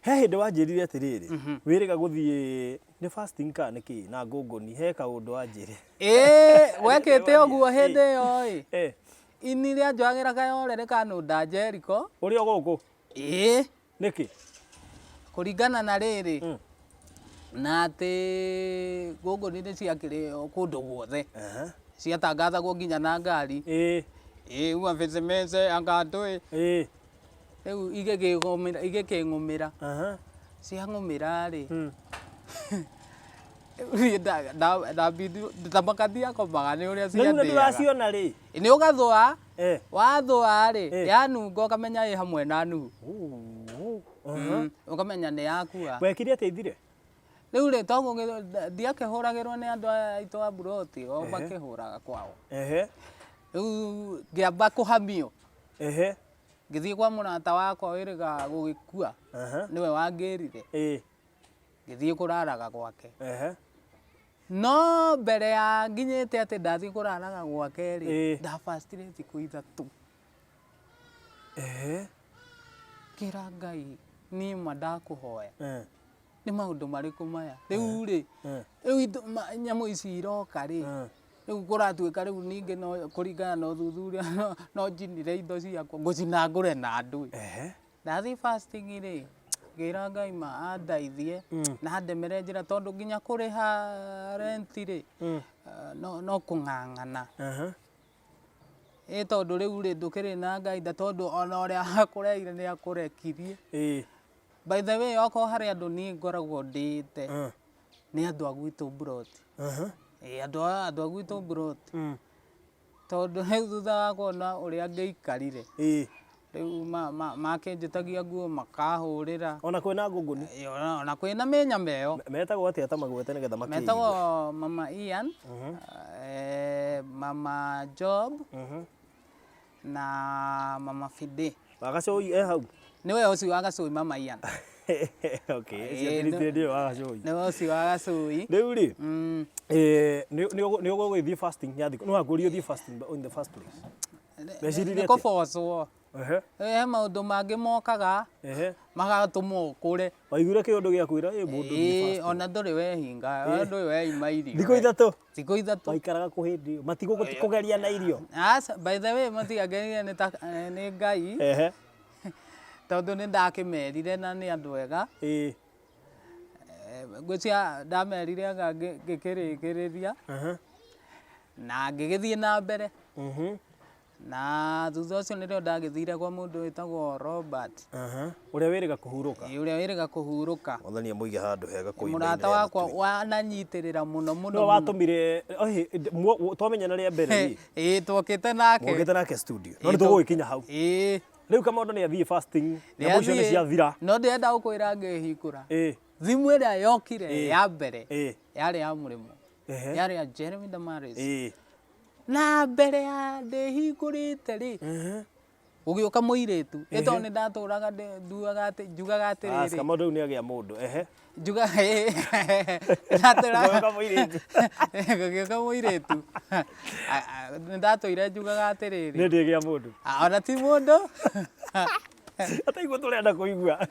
B: He hĩndĩ wanjĩrire atĩrĩrĩ, wĩrĩga gũthiĩ nĩ fasting kana nĩ kĩ na ngũngũni, he kaũndũ wanjĩrire.
A: Ĩĩ, wekĩte ũguo hĩndĩ ĩyo ĩ. Ini rĩanjoyagĩra kayore rĩkanũnda Jericho.
B: Ũrĩ o gũkũ?
A: Ĩĩ.
B: Nĩkĩ?
A: Kũringana na rĩrĩ, na atĩ ngũngũni nĩ ciakĩrĩ kũndũ guothe. Ciatangathagwo nginya na ngari. Ĩĩ, uga bĩcemece anga ndũĩ. Rĩu igĩkĩng'ũmĩra. Ciang'ũmĩra rĩ, ndambindi akomaga nĩ ũrĩa
B: Na rĩu nĩ
A: ciathiaga.
B: ndũraciona rĩ?
A: Nĩ ũgathũa, wathũa rĩ, yanunga ũkamenya ĩ hamwe na Nuhu. Ũkamenya nĩ yakua.
B: Wekire atĩa ithire?
A: Rĩu rĩ, to ndiakĩhũragĩrwo nĩ andũ aya aitũ a mburoti, o makĩhũraga kwao. Rĩu ngĩamba kũhamio. Ngĩthiĩ kwa mũrata wakwa wĩrĩga gũgĩkua, nĩwe wangĩrire. Ngĩthiĩ kũraraga gwake. No mbere ya nginyĩte atĩ ndathiĩ kũraraga gwake rĩ, ndabastire thikũ 3. Ngĩra Ngai, niĩ ma ndakũhoya. Nĩ maũndũ marĩkũ maya rĩu rĩ? Rĩu nyamũ ici iroka rĩ, rĩu kũratuĩka rĩu ningĩ no kũringana na ũthuthuria no njinire indo ciakwa, ngũcina ngũre na ndũĩ. Ndathiĩ fasting rĩ, ngĩra Ngai ma andeithie na andemere njĩra, tondũ nginya kũrĩha rent rĩ, no kũng'ang'ana. Ĩ tondũ rĩu rĩ, ndũkĩrĩ na Ngai nda, tondũ ona ũrĩa akũreire nĩ akũrekirie. By the way, okorwo harĩ andũ niĩ ngoragwo ndĩĩte, nĩ andũ a gwitũ mburoti. Ĩ andũ a gwitũ mburoti. Tondũ rĩu thutha wa kuona ũrĩa ngĩikarire, rĩu makĩnjĩtagia nguo makahũrĩra.
B: Ona kwĩna ngũngũni.
A: Ĩ, ona kwĩna mĩnyama ĩyo.
B: Metagwo atĩa? Ta magwete nĩgetha makĩigue.
A: Metagwo Mama Ian, Mama Job na Mama Fide.
B: Wagacũi e hau?
A: Nĩwe ũcio wa Gacũi, Mama Ian.
B: Okay, ũcio nĩwe wa Gacũi.
A: Nĩwe ũcio wa Gacũi.
B: Rĩu rĩ, nĩ ũgũgĩthiĩ fasting ya thikũ, no akũrie ũthiĩ fasting in the first place? Weciririe
A: Nĩ
B: atĩa?
A: kũbocwo. He maũndũ mangĩ mokaga magatũma ũkũre.
B: Waiguire kĩũndũ gĩa kwĩra ĩ mũndũ thiĩ
A: Ĩĩ,
B: fasting?
A: ona ndũrĩ wehinga, ona ndũrĩ weima irio.
B: Thikũ 3?
A: Thikũ 3.
B: Waikaraga kũ hĩndĩ ĩyo? Matigũkũgeria na irio?
A: Aca, by the way, matiangerire, nĩ ta nĩ Ngai. Tondũ nĩ ndakĩmerire na nĩ andũ ega. Ngwĩciria ndamerire anga ngĩkĩrĩkĩrĩria na ngĩgĩthiĩ na mbere. Na thutha ũcio nĩrĩo ndagĩthire kwa mũndũ wĩtagwo Robert.
B: Ũrĩa wĩrĩga kũhurũka.
A: Ĩ, ũrĩa wĩrĩga kũhurũka.
B: Mwathani amũige handũ hega kũu
A: Mũrata
B: ihinda-inĩ rĩa
A: wakwa
B: matu-inĩ.
A: wananyitĩrĩra mũno mũno
B: Nĩwe
A: mũno.
B: watũmire twamenyana rĩa mbere rĩ.
A: Ĩ, twokĩte nake.
B: Mwokĩte nake studio. No nĩ tũgũgĩkinya hau. Rĩu Kamondo nĩ athiĩ fasting, nyamũ icio nĩ
A: Nĩathiĩ.
B: ciathira.
A: No ndĩrenda gũkwĩra ngĩhingũra. Thimũ ĩrĩa yokire ya mbere yarĩ ya mũrĩmo. Yarĩ ya Jeremy Damaris. Na mbere ya ndĩhingũrĩte rĩ, gũgĩũka mũirĩtu. Ĩ tondũ nĩ ndatũraga nduaga atĩ njugaga atĩrĩrĩ.
B: Kamondo rĩu nĩ agĩa mũndũ.
A: Njuga ndatũraga
B: Gũgĩũka mũirĩtu.
A: Gũgĩũka mũirĩtu. Nĩ ndatũire njugaga atĩrĩrĩ.
B: Nĩ ndĩgĩa mũndũ.
A: Ona ti mũndũ.
B: Ataigua tũrenda kũigua.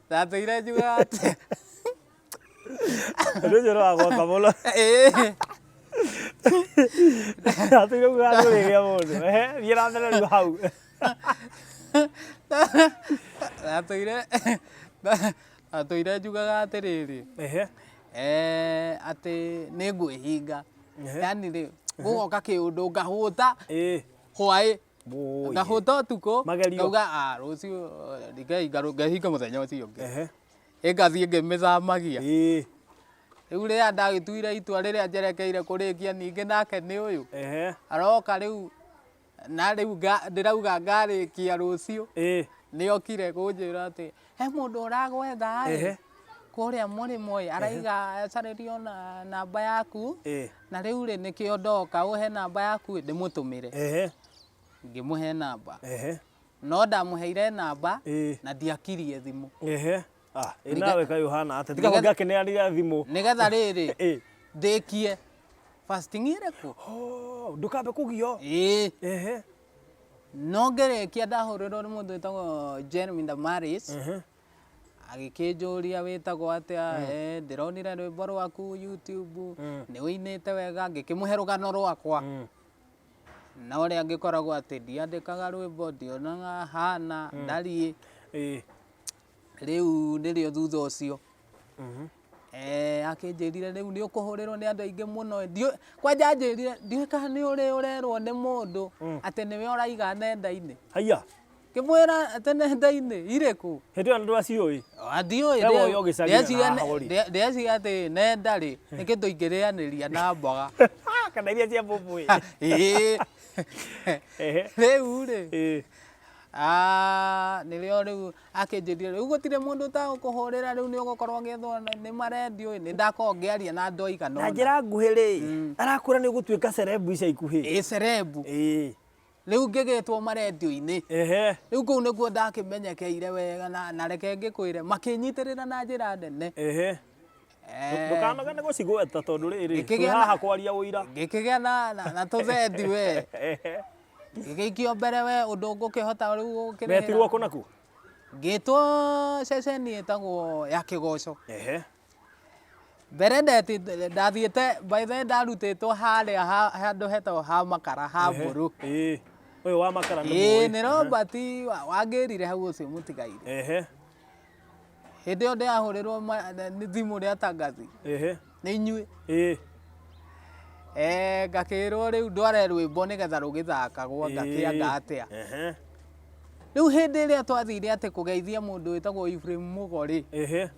A: Ndatũire njugaga atĩ
B: Ũndũ ũcio nĩ wa gwaka mũno. Ndatũire ugaga ndũrĩgĩa mũndũ. Thiĩ na mbere rĩu hau.
A: Ndatũire njugaga atĩrĩrĩ, atĩ nĩ ngwĩhinga. Yani rĩ, gũgoka kĩũndũ ngahũta hwaĩ.
B: Wũi.
A: Ngahũta ũtukũ.
B: Magerio.
A: Ngauga rũciũ ndikehinga, ngehinga mũthenya ũcio ũngĩ. Ĩngathiĩ ngĩmĩthamagia. Rĩu rĩrĩa ndagĩtuire itua rĩrĩa njerekeire kũrĩkia, ningĩ nake nĩ ũyũ aroka rĩu, na rĩu ndĩrauga ngarĩkia rũciũ. Nĩ okire kũnjĩra atĩ he mũndũ ũragwetha ĩ kũrĩa mũrĩmo ĩ, araiga acarĩrio na namba yaku, na rĩu rĩ, nĩkĩo ndoka ũhe namba yaku ĩ, ndĩmũtũmĩre. Ngĩmũhe namba. No ndamũheire namba na ndiakirie thimũ.
B: Ĩ nawe kaĩ ũhana atĩa? Tiga ũngĩakĩneanire thimũ.
A: Nĩgetha rĩrĩ, ndĩkie fasting ĩrĩkũ?
B: Oh, ndũkambe kũgio.
A: Ĩĩ. No ngĩrĩkia ndahũrĩrwo nĩ mũndũ wĩtagwo Jeremy Damaris. Agĩkĩnjũria wĩtagwo atĩa, ndĩronire rwĩmbo rwaku YouTube, nĩ ũinĩte wega, ngĩkĩmũhe rũgano rwakwa. Na ũrĩa ngĩkoragwo atĩ ndiandĩkaga rwĩmbo, ndionaga hana, ndariĩ. Rĩu nĩrĩo thutha ũcio. Akĩnjĩrire rĩu nĩ ũkũhũrĩrwo nĩ andũ aingĩ mũno. Kwanja anjĩrire ndiũĩ kana nĩ ũrĩ ũrerwo nĩ mũndũ atĩ nĩwe ũraiga nenda-inĩ.
B: Haiya.
A: Ngĩmwĩra atĩ nenda-inĩ irĩkũ?
B: Hĩndĩ ĩyo andũ aciũĩ.
A: Ndiũĩ.
B: Ewa ũyũ ũgĩcaria na haha ũrĩ.
A: Ndĩreciria atĩ nenda rĩ, nĩ kĩndũ ingĩrĩanĩria na mboga.
B: Kana iria cia mbũmbũĩ.
A: Ĩĩ. Rĩu rĩ, nĩrĩo rĩu akĩnjĩrire rĩu gũtirĩ mũndũ ũtagũkũhũrĩra, rĩu nĩ ũgũkorwo ũgĩethwo nĩ marendio ĩ, nĩ ndakorwo ngĩaria na andũ aigana
B: Na
A: ũna.
B: njĩra nguhĩ rĩ, arakwĩra nĩ ũgũtuĩka cerebu ica ikuhĩ.
A: Ĩ, cerebu. Rĩu ngĩgĩtwo marendio-inĩ. Rĩu kũu nĩkuo ndakĩmenyekeire wega, na reke ngĩkwĩre makĩnyitĩrĩra na njĩra nene.
B: Ndũkanoge nĩ gũcigweta tondũ rĩrĩ, twĩ haha kwaria ũira.
A: Ngĩkĩgĩa na tũthendi we. Ngĩgĩikio mbere we ũndũ ngũkĩhota rĩu gũkĩrĩhĩra.
B: Metirwo kũ naku?
A: Ngĩtwo ceceni ĩtagwo ya Kĩgoco.
B: Ehe.
A: Mbere ndathiĩte, by the way ndarutĩtwo harĩa handũ hetagwo ha makara ha mbũrũ.
B: Ĩĩ. Ũyũ wa makara nĩ
A: Ĩĩ
B: mũĩ.
A: nĩ Robert wangĩrire hau ũcio mũtigaire.
B: Ehe.
A: Hĩndĩ ĩyo ndĩrahũrĩrwo nĩ thimũ nĩ atangathi.
B: Ehe.
A: Nĩ inyuĩ.
B: Ĩĩ.
A: Eh, ngakĩrwo rĩu ndware rwĩmbo nĩgetha rũgĩthakagwo ngakĩanga atĩa.
B: Ehe.
A: Rĩu hĩndĩ ĩrĩa twathire atĩ kũgeithia mũndũ wĩtagwo Ephraim Mũgo rĩ,
B: Ehe.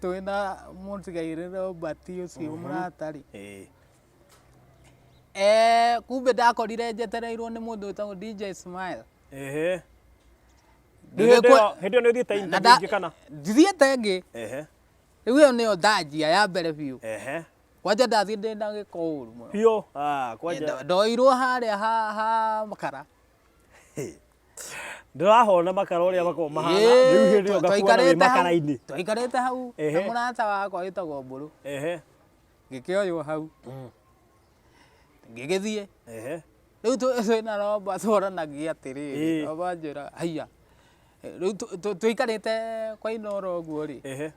A: twĩna mũtigairĩ Robert ũcio mũrata rĩ.
B: Ĩĩ.
A: Eh, kumbe ndakorire njetereirwo nĩ mũndũ wĩtagwo DJ Smile.
B: Ehe. Rĩu hĩndĩ ĩyo hĩndĩ ĩyo nĩ ũthiĩte
A: Na
B: interview ĩngĩ kana?
A: Ndithiĩte ĩngĩ.
B: Ehe.
A: Rĩu ĩyo nĩyo ndanjia ya mbere biũ.
B: Ehe.
A: Kwanja ndathiĩ ndĩ na gĩko ũru mũno.
B: Biũ. Ah, kwanja.
A: Ndoirwo harĩa ha makara.
B: Ndĩrahona makara ũrĩa makoragwo mahana. Rĩu hĩndĩ ĩyo ngakuona wĩ makara-inĩ.
A: Twaikarĩte hau na
B: Ehe.
A: mũrata wakwa wĩtagwo Mbũrũ.
B: Ehe.
A: Ngĩkĩoywo hau. Ngĩgĩthiĩ.
B: Ehe.
A: Rĩu twĩna Roba tworanagia atĩrĩrĩ,
B: Ĩĩ.
A: Roba anjĩra haiya. Rĩu tũikarĩte kwa Inooro ũguo rĩ,
B: Ehe.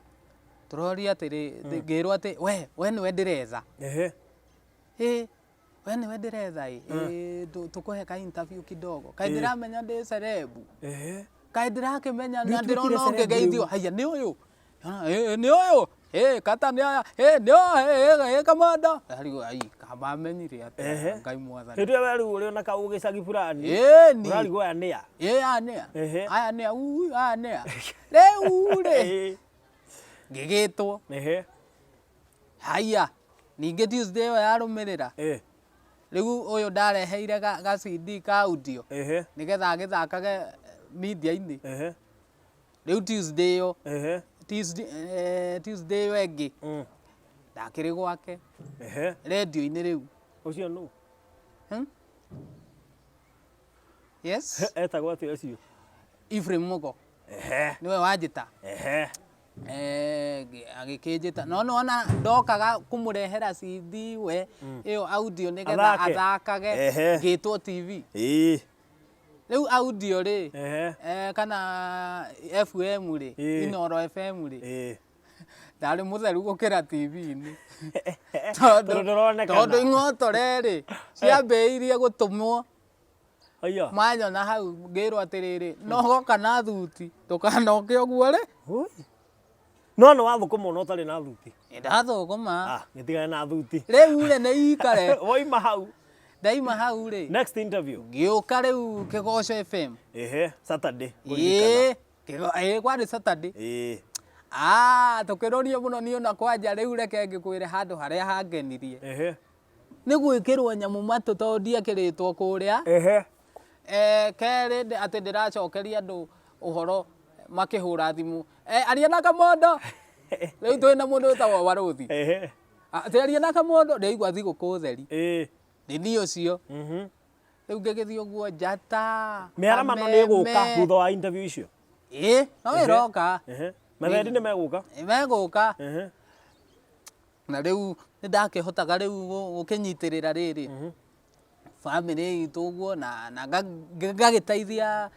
A: tũroria atĩrĩ, ngĩrwo atĩ we nĩwe ndĩretha.
B: Ehe.
A: Ĩ, we nĩwe ndĩretha ĩ, ĩ, tũkũhe ka interview kidogo. Kaĩ ndĩramenya ndĩ celeb.
B: Ehe.
A: Kaĩ ndĩrakĩmenya
B: Nĩ
A: na
B: ũtuĩkire
A: ndĩrona
B: celeb
A: ũngĩgeithio.
B: rĩu.
A: Haiya nĩ ũyũ. Ĩ, nĩ ũyũ. Ĩ, kata nĩ aya. Ĩ, nĩ ũyũ. Ĩ, ĩ, kamanda. Ndarigwo, ai, kamamenyire atĩa,
B: Ehe.
A: Ngai mwathani.
B: Hĩndĩ ĩyo we rĩu ũrĩ ona kau gĩcagi fulani.
A: Ĩ, ni.
B: Ũrarigwo aya nĩ a?
A: Ĩ, aya nĩ a.
B: Ehe.
A: Aya nĩ a, ui, aya nĩ a. Rĩu rĩ,
B: Ĩĩ.
A: ngĩgĩtwo.
B: Ehe.
A: Haiya, ningĩ Tuesday ĩyo yarũmĩrĩra.
B: Ĩ.
A: Rĩu ũyũ ndareheire ga CD ka audio.
B: Ehe.
A: Nĩgetha agĩthakage media-inĩ.
B: Ehe.
A: Rĩu Tuesday ĩyo,
B: Ehe.
A: Tuesday ĩyo ĩngĩ, ndakĩrĩ gwake,
B: Ehe.
A: radio-inĩ rĩu.
B: Ũcio nũ?
A: Yes.
B: Etagwo atĩa ũcio?
A: Ephraim Mũgo.
B: Ehe.
A: Nĩwe wanjĩta.
B: Ehe.
A: Agĩkĩnjĩta. No nĩwona ndokaga kũmũrehera CD we ĩyo audio nĩgetha
B: Athake.
A: athakage
B: Ehe.
A: ngĩtwo TV.
B: Ĩĩ.
A: Rĩu audio rĩ,
B: Ehe.
A: kana FM rĩ,
B: Ĩĩ.
A: Inooro FM rĩ,
B: Ĩĩ.
A: ndarĩ mũtheru gũkĩra TV-inĩ.
B: Tondũ ndũronekana.
A: Tondũ ing'otore rĩ, ciambĩrĩirie gũtũmwo.
B: Aya.
A: Manyona hau ngĩrwo atĩrĩrĩ, no goka na thuti, ndũkanoke ũguo rĩ.
B: Ui. No nĩ wathũkũma ona ũtarĩ na thuti.
A: Ndathũkũma.
B: Ah, gĩtigane na thuti.
A: Rĩu rĩ nĩ ikare.
B: Waima hau.
A: Ndaima hau rĩ.
B: Next interview.
A: Ngĩũka rĩu Kĩgoco FM.
B: Ehe, Saturday.
A: Ĩĩ, ĩĩ kwarĩ Saturday.
B: Ĩĩ.
A: Ah, tũkĩroria mũno niĩ ona kwanja rĩu reke ngĩkwĩre handũ harĩa hangenirie.
B: Ehe.
A: Nĩ gwĩkĩrwo nyamũ matũ tondũ ndiekĩrĩtwo kũrĩa.
B: Ehe.
A: Kerĩ atĩ ndĩracokeria andũ ũhoro makĩhũra thimũ. Aria na Kamondo. Rĩu twĩna mũndũ wĩtagwo Warũthi.
B: Ehe.
A: Atĩ aria na Kamondo ndĩraigua thigũkũ theri.
B: Ĩĩ.
A: Nĩ niĩ ũcio. Rĩu ngĩgĩthiĩ ũguo njata.
B: Mĩaramano nĩ ĩgũka thutha wa interview icio.
A: Ĩĩ, no ĩroka.
B: Ehe. Mathendi nĩ megũka.
A: Megũka.
B: Ehe.
A: Na rĩu nĩ ndakĩhotaga rĩu gũkĩnyitĩrĩra rĩrĩ bamĩrĩ itũ ũguo na ngagĩteithia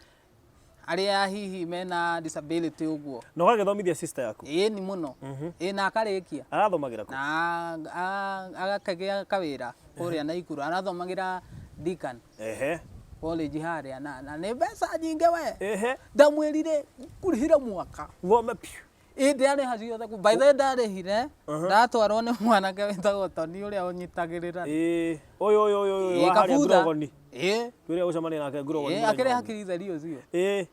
A: arĩa hihi mena disability ũguo.
B: Na ũgagĩthomithia sister yaku?
A: Ĩĩ ni mũno. Ĩĩ na akarĩkia.
B: Arathomagĩra kũ?
A: Na agakĩgĩa kawĩra kũrĩa Naikuru. Arathomagĩra Deakin
B: Ehe.
A: College harĩa na nĩ mbeca nyingĩ we.
B: Ehe.
A: Ndamwĩrire ngũrĩhĩra mwaka.
B: Thome piũ.
A: Ĩĩ ndĩarĩha ciothe. By the way ndarĩhire, ndatwarwo nĩ mwanake wĩtagwo Tony ũrĩa ũnyitagĩrĩra.
B: Ĩĩ. Ũyũ ũyũ ũyũ ũyũ
A: Ĩĩ
B: wa harĩa
A: Kabutha.
B: Ngurogoni.
A: Ĩĩ.
B: Ũrĩa ũcemania nake Ngurogoni.
A: Ĩĩ
B: mũthenya
A: akĩrĩ
B: ũmwe.
A: hakiri theri ũcio.
B: Ĩĩ.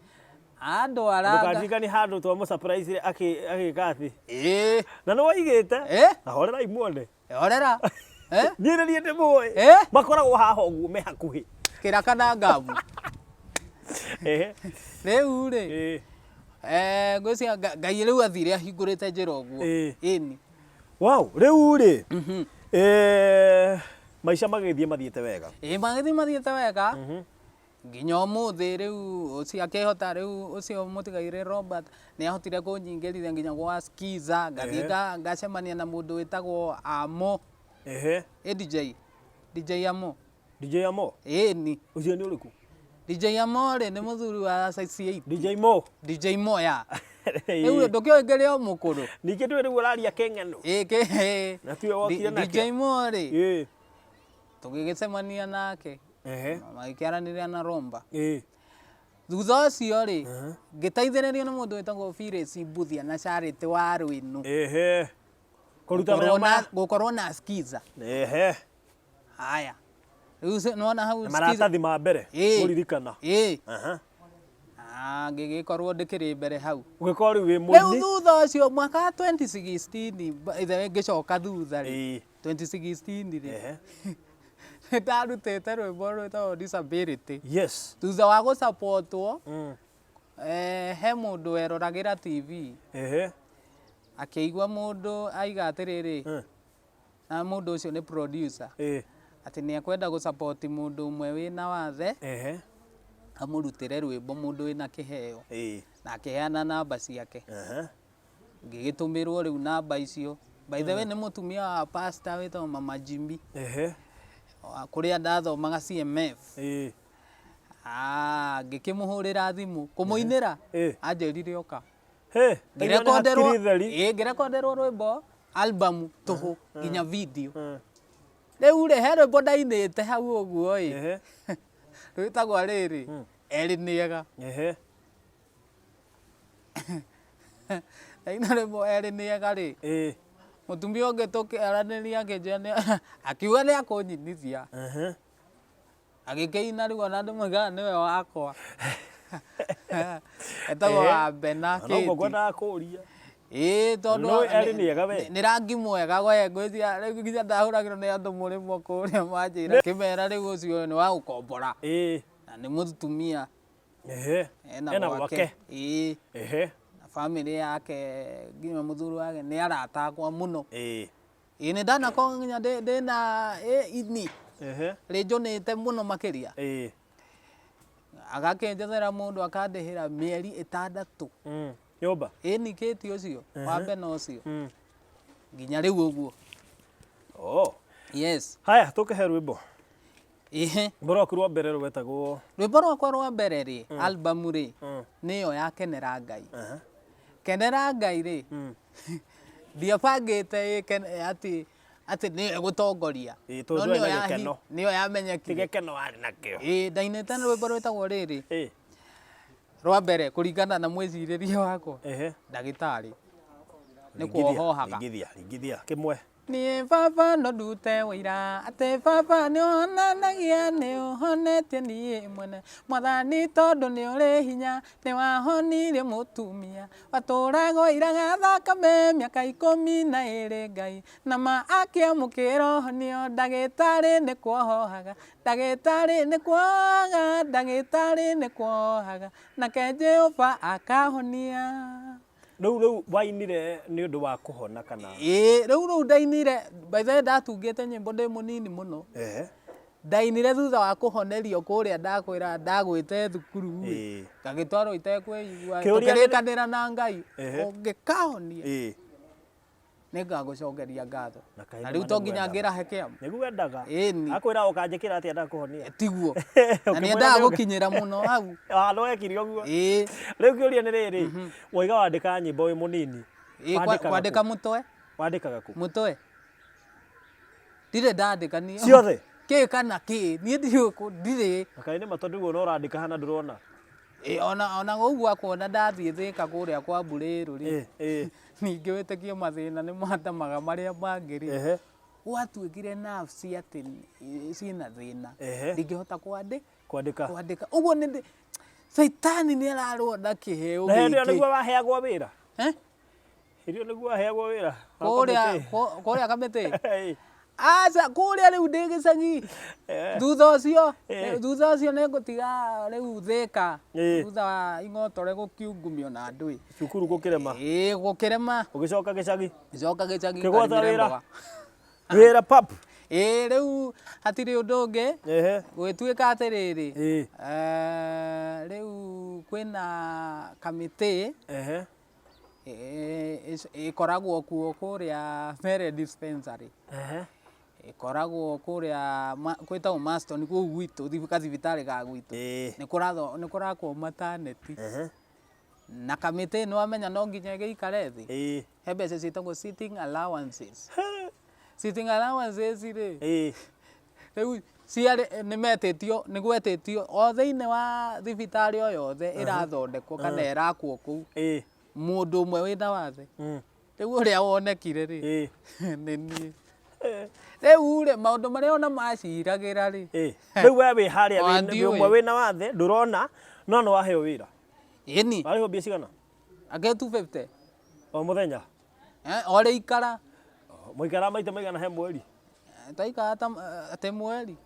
A: Andwara.
B: Ndũkandirikanie handũ twamũ surprise agĩka atĩ.
A: Ĩĩ.
B: Na nĩ waigĩte.
A: Ĩĩ.
B: Na horerai muone.
A: Horera. Eh?
B: Niĩ nĩ niĩ ndĩmũĩ.
A: Ĩĩ.
B: Makoragwo haha ũguo me hakuhĩ.
A: Kĩraka na ngamu.
B: Ehe.
A: Rĩu rĩ.
B: Ĩĩ.
A: Ngwĩciria Ngai rĩu athire ahingũrĩte njĩra ũguo.
B: Ĩĩ.
A: Ĩni.
B: Wow, rĩu rĩ. Maica magĩthiĩ mathiĩte wega.
A: Ĩĩ magĩthiĩ mathiĩte wega. Nginya ũmũthĩ rĩu ũcio akĩhota rĩu ũcio mũtigairĩ Robert nĩ ahotire kũnyingĩrithia nginya gwa Skiza ngathiĩ ngacemania na mũndũ wĩtagwo Amo.
B: Ehe.
A: Ĩ DJ. DJ Amo.
B: DJ Amo
A: Ĩni.
B: Ũcio nĩ ũrĩkũ?
A: DJ Amo rĩ, nĩ mũthuri wa size 8.
B: DJ Mo.
A: DJ Mo ya rĩu ndũkĩũĩ ngĩrĩ o mũkũrũ.
B: Ningĩ ndũĩ rĩu ũraria kĩng'eno.
A: Ĩ,
B: Na tiwe wokire nakĩo.
A: DJ Mo rĩ, tũgĩgĩcemania nake, magĩkĩaranĩria na Romba. Thutha ũcio rĩ, ngĩteithĩrĩrio nĩ mũndũ wĩtagwo Phyllis Mbuthia na Charity wa Rwĩnũ.
B: Kũruta
A: Gũkorwo
B: wĩra
A: na gũkorwo na skiza. Haya, rĩu nĩwona hau
B: Na
A: skiza.
B: Maratathi ma mbere mũririkana.
A: Ĩ. Ah, ngĩgĩkorwo ndĩkĩrĩ mbere hau.
B: Ũgĩkorwo rĩu wĩ
A: Rĩu
B: mũini.
A: Thutha ũcio mwaka wa 2016 ithe ngĩcoka thutha rĩ, 2016 rĩ, nĩ ndarutĩte rwĩmbo rwĩtagwo Disability thutha wa gũsapotwo. He mũndũ weroragĩra TV, akĩigua mũndũ aiga atĩrĩrĩ, na mũndũ ũcio nĩ producer, atĩ nĩ ekwenda gũsupport mũndũ ũmwe wĩna wathe, amũrutĩre rwĩmbo, mũndũ wĩna kĩheo, na akĩheana namba ciake. Ngĩgĩtũmĩrwo rĩu namba icio. By the way, nĩ mũtumia wa pastor wĩtagwo Mama Jimmy, kũrĩa ndathomaga CMF. Ah, ngĩkĩmũhũrĩra thimũ kũmũinĩra, anjĩrire oka.
B: He, ndaigua nĩ
A: Ngĩrekonderwo
B: hakiri theri.
A: Ĩ, ngĩrekonderwo rwĩmbo, album tũhũ, nginya video. Rĩu rĩ, he rwĩmbo ndainĩte hau ũguo ĩ, rwĩtagwo rĩrĩ, Erĩ Nĩega. Ndaina rwĩmbo Erĩ Nĩega rĩ, mũtumia ũngĩ tũkĩaranĩria akĩnjĩra akiuga nĩ akũnyinithia. Agĩkĩina rĩu, ona andũ moigaga nĩwe wakwa, etagwo Wambena.
B: Na noguo
A: Kĩti.
B: ngwendaga kũria.
A: Ĩĩ, tondũ
B: Nĩũĩ Erĩ Nĩega we?
A: Nĩ rangi mwega we, ngwĩciria rĩu nginya ndahũragĩrwo nĩ andũ mũrĩmo kũrĩa, manjĩra kĩmera rĩu ũcio nĩ wa gũkombora, na nĩ mũtumia. Ena
B: Ena
A: gwake.
B: Gwake.
A: Ĩĩ. Na bamĩrĩ yake, nginya mũthuri wake nĩ arata akwa mũno. Ĩĩ, nĩ ndanakorwo nginya ndĩna ini rĩnjũnĩte mũno makĩria, agakĩnjethera mũndũ akandĩhĩra mĩeri 6.
B: Nyũmba.
A: Ĩni, kĩti ũcio wa mbena ũcio, nginya rĩu ũguo.
B: Oh.
A: Yes.
B: Haya, tũkĩhe rwĩmbo.
A: Ĩhĩ.
B: Rwĩmbo rwaku rwa mbere rwetagwo?
A: Rwĩmbo rwakwa rwa mbere rĩ, album rĩ, nĩyo ya Kenera Ngai. Kenera Ngai rĩ, ndiabangĩte atĩ nĩyo ĩgũtongoria.
B: Ĩ, tondũ
A: No
B: ndwarĩ
A: nĩyo
B: na gĩkeno.
A: Nĩyo yamenyekire.
B: Ti gĩkeno warĩ nakĩo.
A: Ĩ, ndainĩte rwĩmbo rwĩtagwo rĩrĩ, rwa mbere kũringana na mwĩcirĩrie wakwa, Ndagĩtarĩ nĩ kuohohaga.
B: Ringithia, ringithia kĩmwe.
A: Niĩ baba no ndute ũira atĩ baba nĩ ũhonanagia, nĩ ũhonetie niĩ mwene, Mwathani, tondũ nĩ ũrĩ hinya, nĩ wahonirie mũtumia watũraga iraga thakame mĩaka 12, Ngai na ma akĩamũkĩra ũhonio. Ndagĩtarĩ nĩ kuohohaga, ndagĩtarĩ nĩ kuohohaga, ndagĩtarĩ nĩ kuohohaga, nake Jehova akahonia.
B: Rĩu wainire nĩ ũndũ wa kũhona kana?
A: Ĩĩ, rĩu ndainire, by the way, ndatungĩte nyĩmbo ndĩ mũnini mũno. Ndainire thutha wa kũhonerio kũrĩa ndakwĩra ndagwĩte thukuru ĩ, ngagĩtwarwo itekwĩigua.
B: Kĩũria nĩ-
A: Tũkĩrĩkanĩra na Ngai, ũngĩkahonia, nĩngagũcokeria ngatho.
B: Na kaĩ
A: Na
B: nĩ
A: rĩu
B: ma
A: to nginya
B: nĩgwendaga.
A: ngĩrahe kĩama.
B: Nĩguo endaga.
A: Ĩni.
B: Akwĩra ũkanjĩkĩra atĩa ndakũhonia?
A: Tiguo na
B: Ũkĩmwĩra
A: nĩendaga
B: nĩ
A: gũkinyĩra mũno hau.
B: Ah, no wekire ũguo.
A: Ĩĩ.
B: Rĩu kĩũria nĩ rĩrĩ, waiga wandĩkaga nyĩmbo wĩ mũnini.
A: Ĩĩ,
B: Wandĩkaga
A: kwandĩka
B: kũ?
A: mũtwe.
B: Wandĩkaga kũ?
A: Mũtwe ndirĩ ndandĩka niĩ.
B: Ciothe?
A: Kĩ kana kĩ, niĩ ndirĩ ndirĩ.
B: Na kaĩ nĩ ma, tondũ ũguo no ũrandĩka hana ndũrona.
A: Ĩ, ona ũguo akuona ndathiĩ Thĩka kũrĩa kwa Mbũrĩrũ rĩ, ningĩ wĩtĩkie mathĩna nĩ matemaga marĩa mangĩ rĩ, gwatuĩkire nerves atĩ ciĩna thĩna, ndingĩhota
B: Kwandĩka.
A: kwandĩka ũguo. Nĩ caitani nĩ ararũa na kĩheo
B: Na hĩndĩ ĩyo
A: gĩkĩ.
B: Nĩguo waheagwo wĩra?
A: Eh?
B: Hĩndĩ ĩyo nĩguo waheagwo wĩra wa
A: Kũrĩa
B: kamĩtĩ?
A: Kũrĩa kamĩtĩ?
B: Ĩĩ.
A: Aca, kũrĩa rĩu ndĩ gĩcagi. Thutha ũcio, thutha ũcio nĩ ngũtiga rĩu Thĩka, thutha wa ing'otore gũkiungumio na ndũĩ.
B: Cukuru gũkĩrema.
A: Ĩĩ, gũkĩrema.
B: Ũgĩcoka gĩcagi.
A: Gĩcoka gĩcagi.
B: Kĩgwata
A: Ngarĩmĩre
B: wĩra.
A: mboga.
B: Wĩra pap.
A: Ĩĩ, rĩu hatirĩ ũndũ ũngĩ. Gwĩtuĩka atĩrĩrĩ, rĩu kwĩna kamĩtĩ ĩkoragwo kuo kũrĩa Mere Dispensary. Ĩkoragwo kũrĩa kwĩtagwo Maston kũu gwitũ gathibitarĩ ga gwitũ. Nĩ kũratho nĩ kũrakwo maternity. Na kamĩtĩ nĩ wamenya no nginya ĩgĩikare thĩ. He mbeca ciĩtagwo sitting allowances. Sitting allowances rĩ, rĩu ciarĩ nĩ metĩtio nĩ gwetĩtio o thĩinĩ wa thibitarĩ o yothe ĩrathondekwo kana ĩrakwo kũu, mũndũ ũmwe wĩna wathe. Rĩu ũrĩa wonekire rĩ, nĩ niĩ. Rĩu rĩ, maũndũ marĩa ona maciragĩra rĩ,
B: Rĩu we wĩ harĩa
A: Ona
B: wĩ
A: ndiũĩ.
B: ũmwe wĩna wathe ndũrona no nĩ waheo wĩra.
A: Ĩni.
B: Warĩhwo mbia cigana?
A: Ake 250.
B: O mũthenya?
A: O rĩikara.
B: Mũikaraga maita maigana he mweri?
A: Twaikara ta atĩ mweri.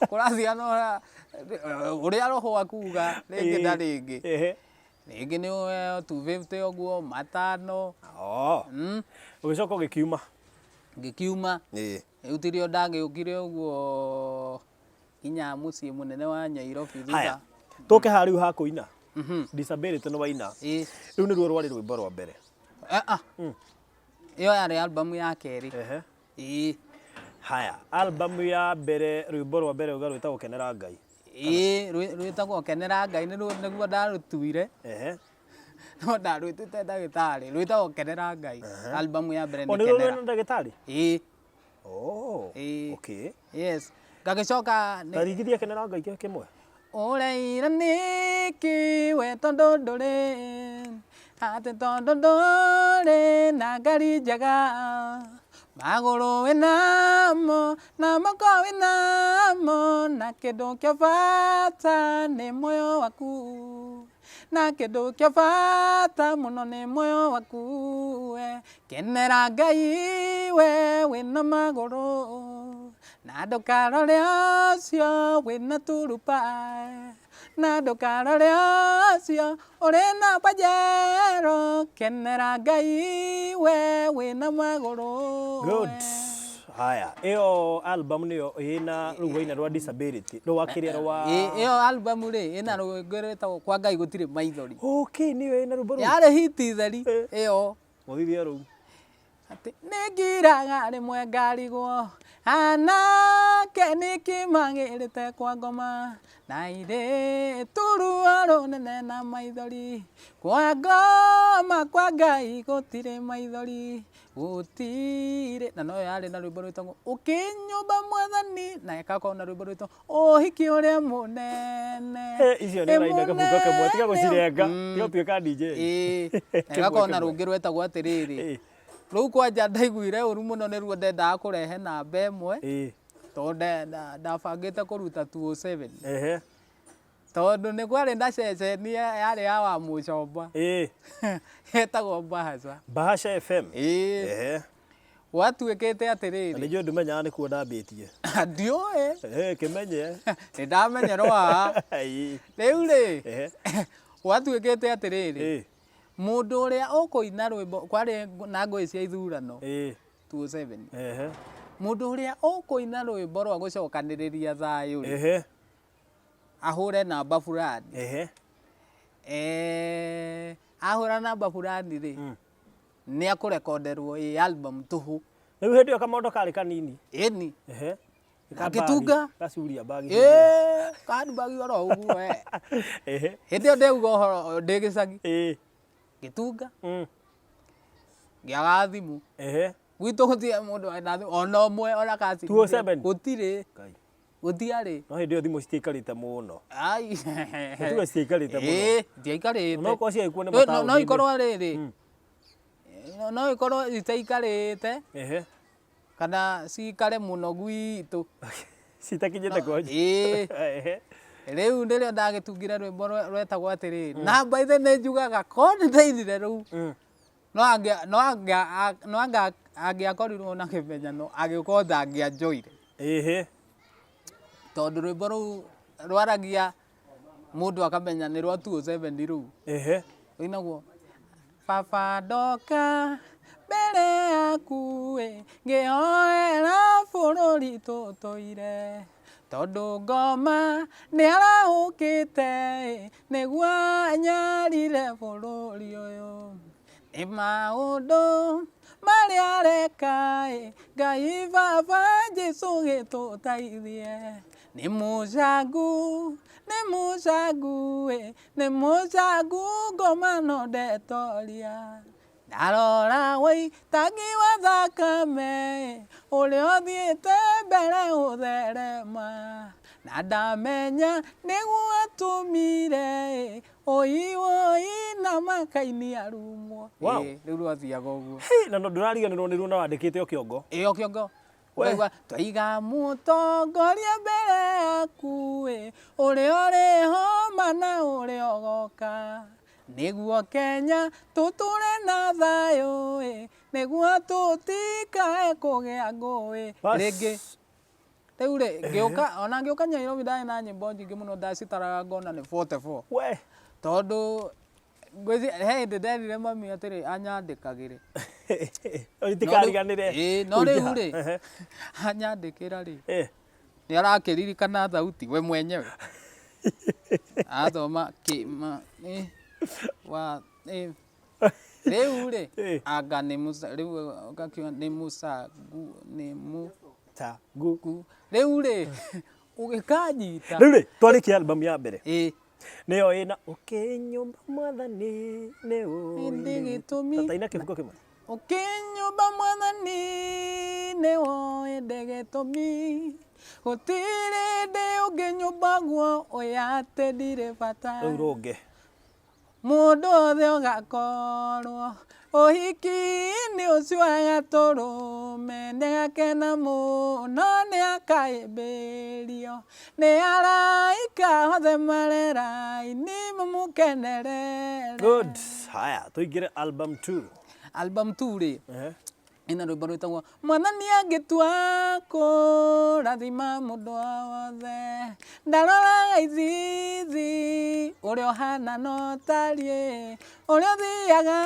A: Kũrathiana ũrĩa roho akuga rĩngĩ na rĩngĩ. Rĩngĩ nĩ 250 ũguo, matano.
B: Ũgĩcoka ũgĩkiuma?
A: Ngĩkiuma. Rĩu tirio ndagĩũkire ũguo nginya mũciĩ mũnene wa Nyairobi thutha.
B: Haya, tũke haha rĩu ha kũina. Disability nĩ waina. Rĩu nĩruo rwarĩ rwĩmbo rwa mbere.
A: Ĩyo yarĩ album ya kerĩ.
B: Haya, album ya mbere, rwĩmbo rwa mbere uga rwĩtagwo Kenera Ngai.
A: Rwĩtagwo Kenera Ngai nĩguo ndarũtuire. No ndarwĩtĩte ndagĩtarĩ, rwĩtagwo Kenera Ngai. Album ya mbere nĩ
B: O nĩruo
A: Kenera.
B: rwĩna ndagĩtarĩ?
A: Ĩĩ.
B: Okay.
A: Yes. Ngagĩcoka nĩ
B: Ta ringithia Kenera Ngai kĩmwe.
A: Ũreira nĩkĩ we tondũ ndũrĩ, atĩ tondũ ndũrĩ na ngari njega, magũrũ wĩnamo na moko wĩnamo, na kĩndũ kĩa bata nĩ muoyo waku, na kĩndũ kĩa bata mũno nĩ muoyo waku we. Kenera Ngai we wĩna magũrũ, na ndũkarore ũcio wĩna turuba, na ndũkarore ũcio ũrĩ na pajero. Kenera Ngai we wĩna magũrũ.
B: Good. Haya, ĩyo album nĩyo ĩna rũu waina rwa disability, rwa kĩrĩa rwa
A: Ĩyo album rĩ, ĩna rwĩmbo rwĩtagwo Kwa Ngai Gũtirĩ Maithori.
B: Okay, nĩyo ĩna rwĩmbo rũu.
A: Yarĩ hit theri ĩyo.
B: Mũthithia rũu.
A: Atĩ nĩngiraga rĩmwe ngarigwo anake nĩkĩ magĩrĩte kwa ngoma, na irĩtu ruo rũnene na maithori, kwa ngoma kwa Ngai gũtirĩ maithori, gũtirĩ. Na noyo yarĩ na rwĩmbo rwĩtagwo Ũkĩnyũmba Mwathani, na ĩgakorwo na rwĩmbo rwĩtagwo Ũhiki Ũrĩa Mũnene.
B: Icio nĩ ũraina kabungo kamwe, tiga gũcirenga, tiga gũtuĩka DJ.
A: Na ĩgakorwo na rũngĩ rwetagwo atĩrĩrĩ, rũu kwanja ndaiguire ũru mũno nĩruo ndendaga kũrehe namba ĩmwe, tondũ ndabangĩte kũruta 207. Tondũ nĩ kwarĩ na ceceni yarĩ ya Wamũcomba. Ĩtagwo Bahasha.
B: Bahasha FM.
A: Gwatuĩkĩte atĩrĩrĩ.
B: Na nĩ njũĩ ndũmenyaga nĩkuo ndambĩtie.
A: Ndiũĩ.
B: Kĩmenye.
A: Nĩ ndamenyerwo haha. Rĩu rĩ, gwatuĩkĩte atĩrĩrĩ, mũndũ ũrĩa ũkũina rwĩmbo, kwarĩ na ngũĩ cia ithurano 207. Mũndũ ũrĩa ũkũina rwĩmbo rwa gũcokanĩrĩria thayũ rĩ, ahũre namba fulani. Ahũra namba fulani rĩ, nĩ akũrekonderwo ĩ album tũhũ.
B: Rĩu hĩndĩ ĩyo kamondo karĩ kanini.
A: Ĩni. Gagĩtunga.
B: Gacuria bagi.
A: Handbag oro ũguo we. Hĩndĩ ĩyo ndĩauga ũhoro ndĩ gĩcagi. Ngĩtunga. Ngĩaga thimũ. Gwitũ gũtirĩ mũndũ wena thimũ ona ũmwe ona kaci.
B: 207?
A: Gũtirĩ. Gũtiarĩ.
B: No hĩndĩ ĩyo thimũ citiaikarĩte mũno.
A: Ai.
B: Tuge citiaikarĩte mũno.
A: Itiaikarĩte.
B: No korwo ciarĩ kuo nĩ
A: No
B: mataũni-inĩ.
A: ikorwo rĩrĩ. No ikorwo itaikarĩte. Kana cikare mũno gwitũ.
B: Citakinyĩte kwanyu.
A: Rĩu nĩrĩo ndagĩtungire rwĩmbo rwetagwo atĩrĩrĩ. Na by the way nĩ njugaga korwo nĩ ndainire rũu. No anga angĩakorirwo na kĩmenyano agĩũka ndangĩanjoire. Tondũ rwĩmbo rũu rwaragia mũndũ akamenya nĩ rwa 207 rũu. Rũinagwo Baba ndoka mbere yaku ĩ, ngĩhoera bũrũri tũtũire, tondũ ngoma nĩ arahũkĩte ĩ, nĩguo anyarire bũrũri ũyũ. Nĩ maũndũ Marĩa areka ĩ, Ngai Baba Jesũ gĩtũteithie. Nĩ mũcangu, nĩ mũcangu ĩ, nĩ mũcangu ngoma no ndetoria. Ndarora wũitangi wa thakame ĩ, ũrĩa ũthiĩte mbere gũtherema. Na ndamenya nĩguo atũmire ĩ, oi oi na makaini arumwo.
B: Wow.
A: Ĩ, rĩu rwathiaga ũguo.
B: Hey, na ndũrariganĩrwo nĩruo na wandĩkĩte o kĩongo.
A: Ĩ, o kĩongo.
B: We.
A: Ũkaigua twaiga mũtongoria mbere yaku ĩ, ũrĩa ũrĩ ho ma na ũrĩa ũgoka. Nĩguo Kenya tũtũre na thayũ ĩ, nĩguo tũtikae kũgĩa ngũĩ.
B: Bas.
A: Rĩngĩ rĩu rĩ ngĩũka ona ngĩũka Nairobi ndarĩ na nyĩmbo nyingĩ mũno ndacitaraga ngona nĩ 44.
B: We.
A: Tondũ ngwĩciria he hĩndĩ nderire mami atĩrĩ anyandĩkagĩre.
B: Itikariganĩre.
A: Ĩĩ, no rĩu rĩ
B: Ehe.
A: anyandĩkĩra rĩ
B: Eh.
A: nĩ arakĩririkana thauti we mwenyewe athoma kĩ ma ĩ wa ĩ rĩu rĩ
B: Ĩ.
A: anga nĩ musa rĩu ũgakiuga nĩ mucangu nĩ mu
B: Ta gu.
A: gu rĩu rĩ ũgĩkanyita
B: Rĩu rĩ twarĩkia album ya mbere.
A: ĩ
B: Nĩyo ĩna ũkĩnyũmba mwathani nĩ ũĩ
A: Ĩndĩ gĩtũmi.
B: Tata ina kĩbuko kĩmwe.
A: Ũkĩnyũmba mwathani nĩ woĩ ndĩ gĩtũmi gũtirĩ ndĩ ũngĩnyũmba guo ũya atĩ ndirĩ bata.
B: Rĩu rũnge.
A: Mũndũ othe ũgakorwo ũhiki-inĩ ũcio agatũrũme nĩagakena mũno nĩakaĩmbĩrio nĩ araika othe mareraini mamũkenerere.
B: Good. Haya, tũingĩre album 2.
A: Album 2 rĩ
B: Ehe.
A: ĩna rwĩmbo rwĩtagwo mwathani angĩtua kũrathima mũndũ o wothe ndaroraga ithithi ũrĩa ũhana no tariĩ ũrĩa ũthiaga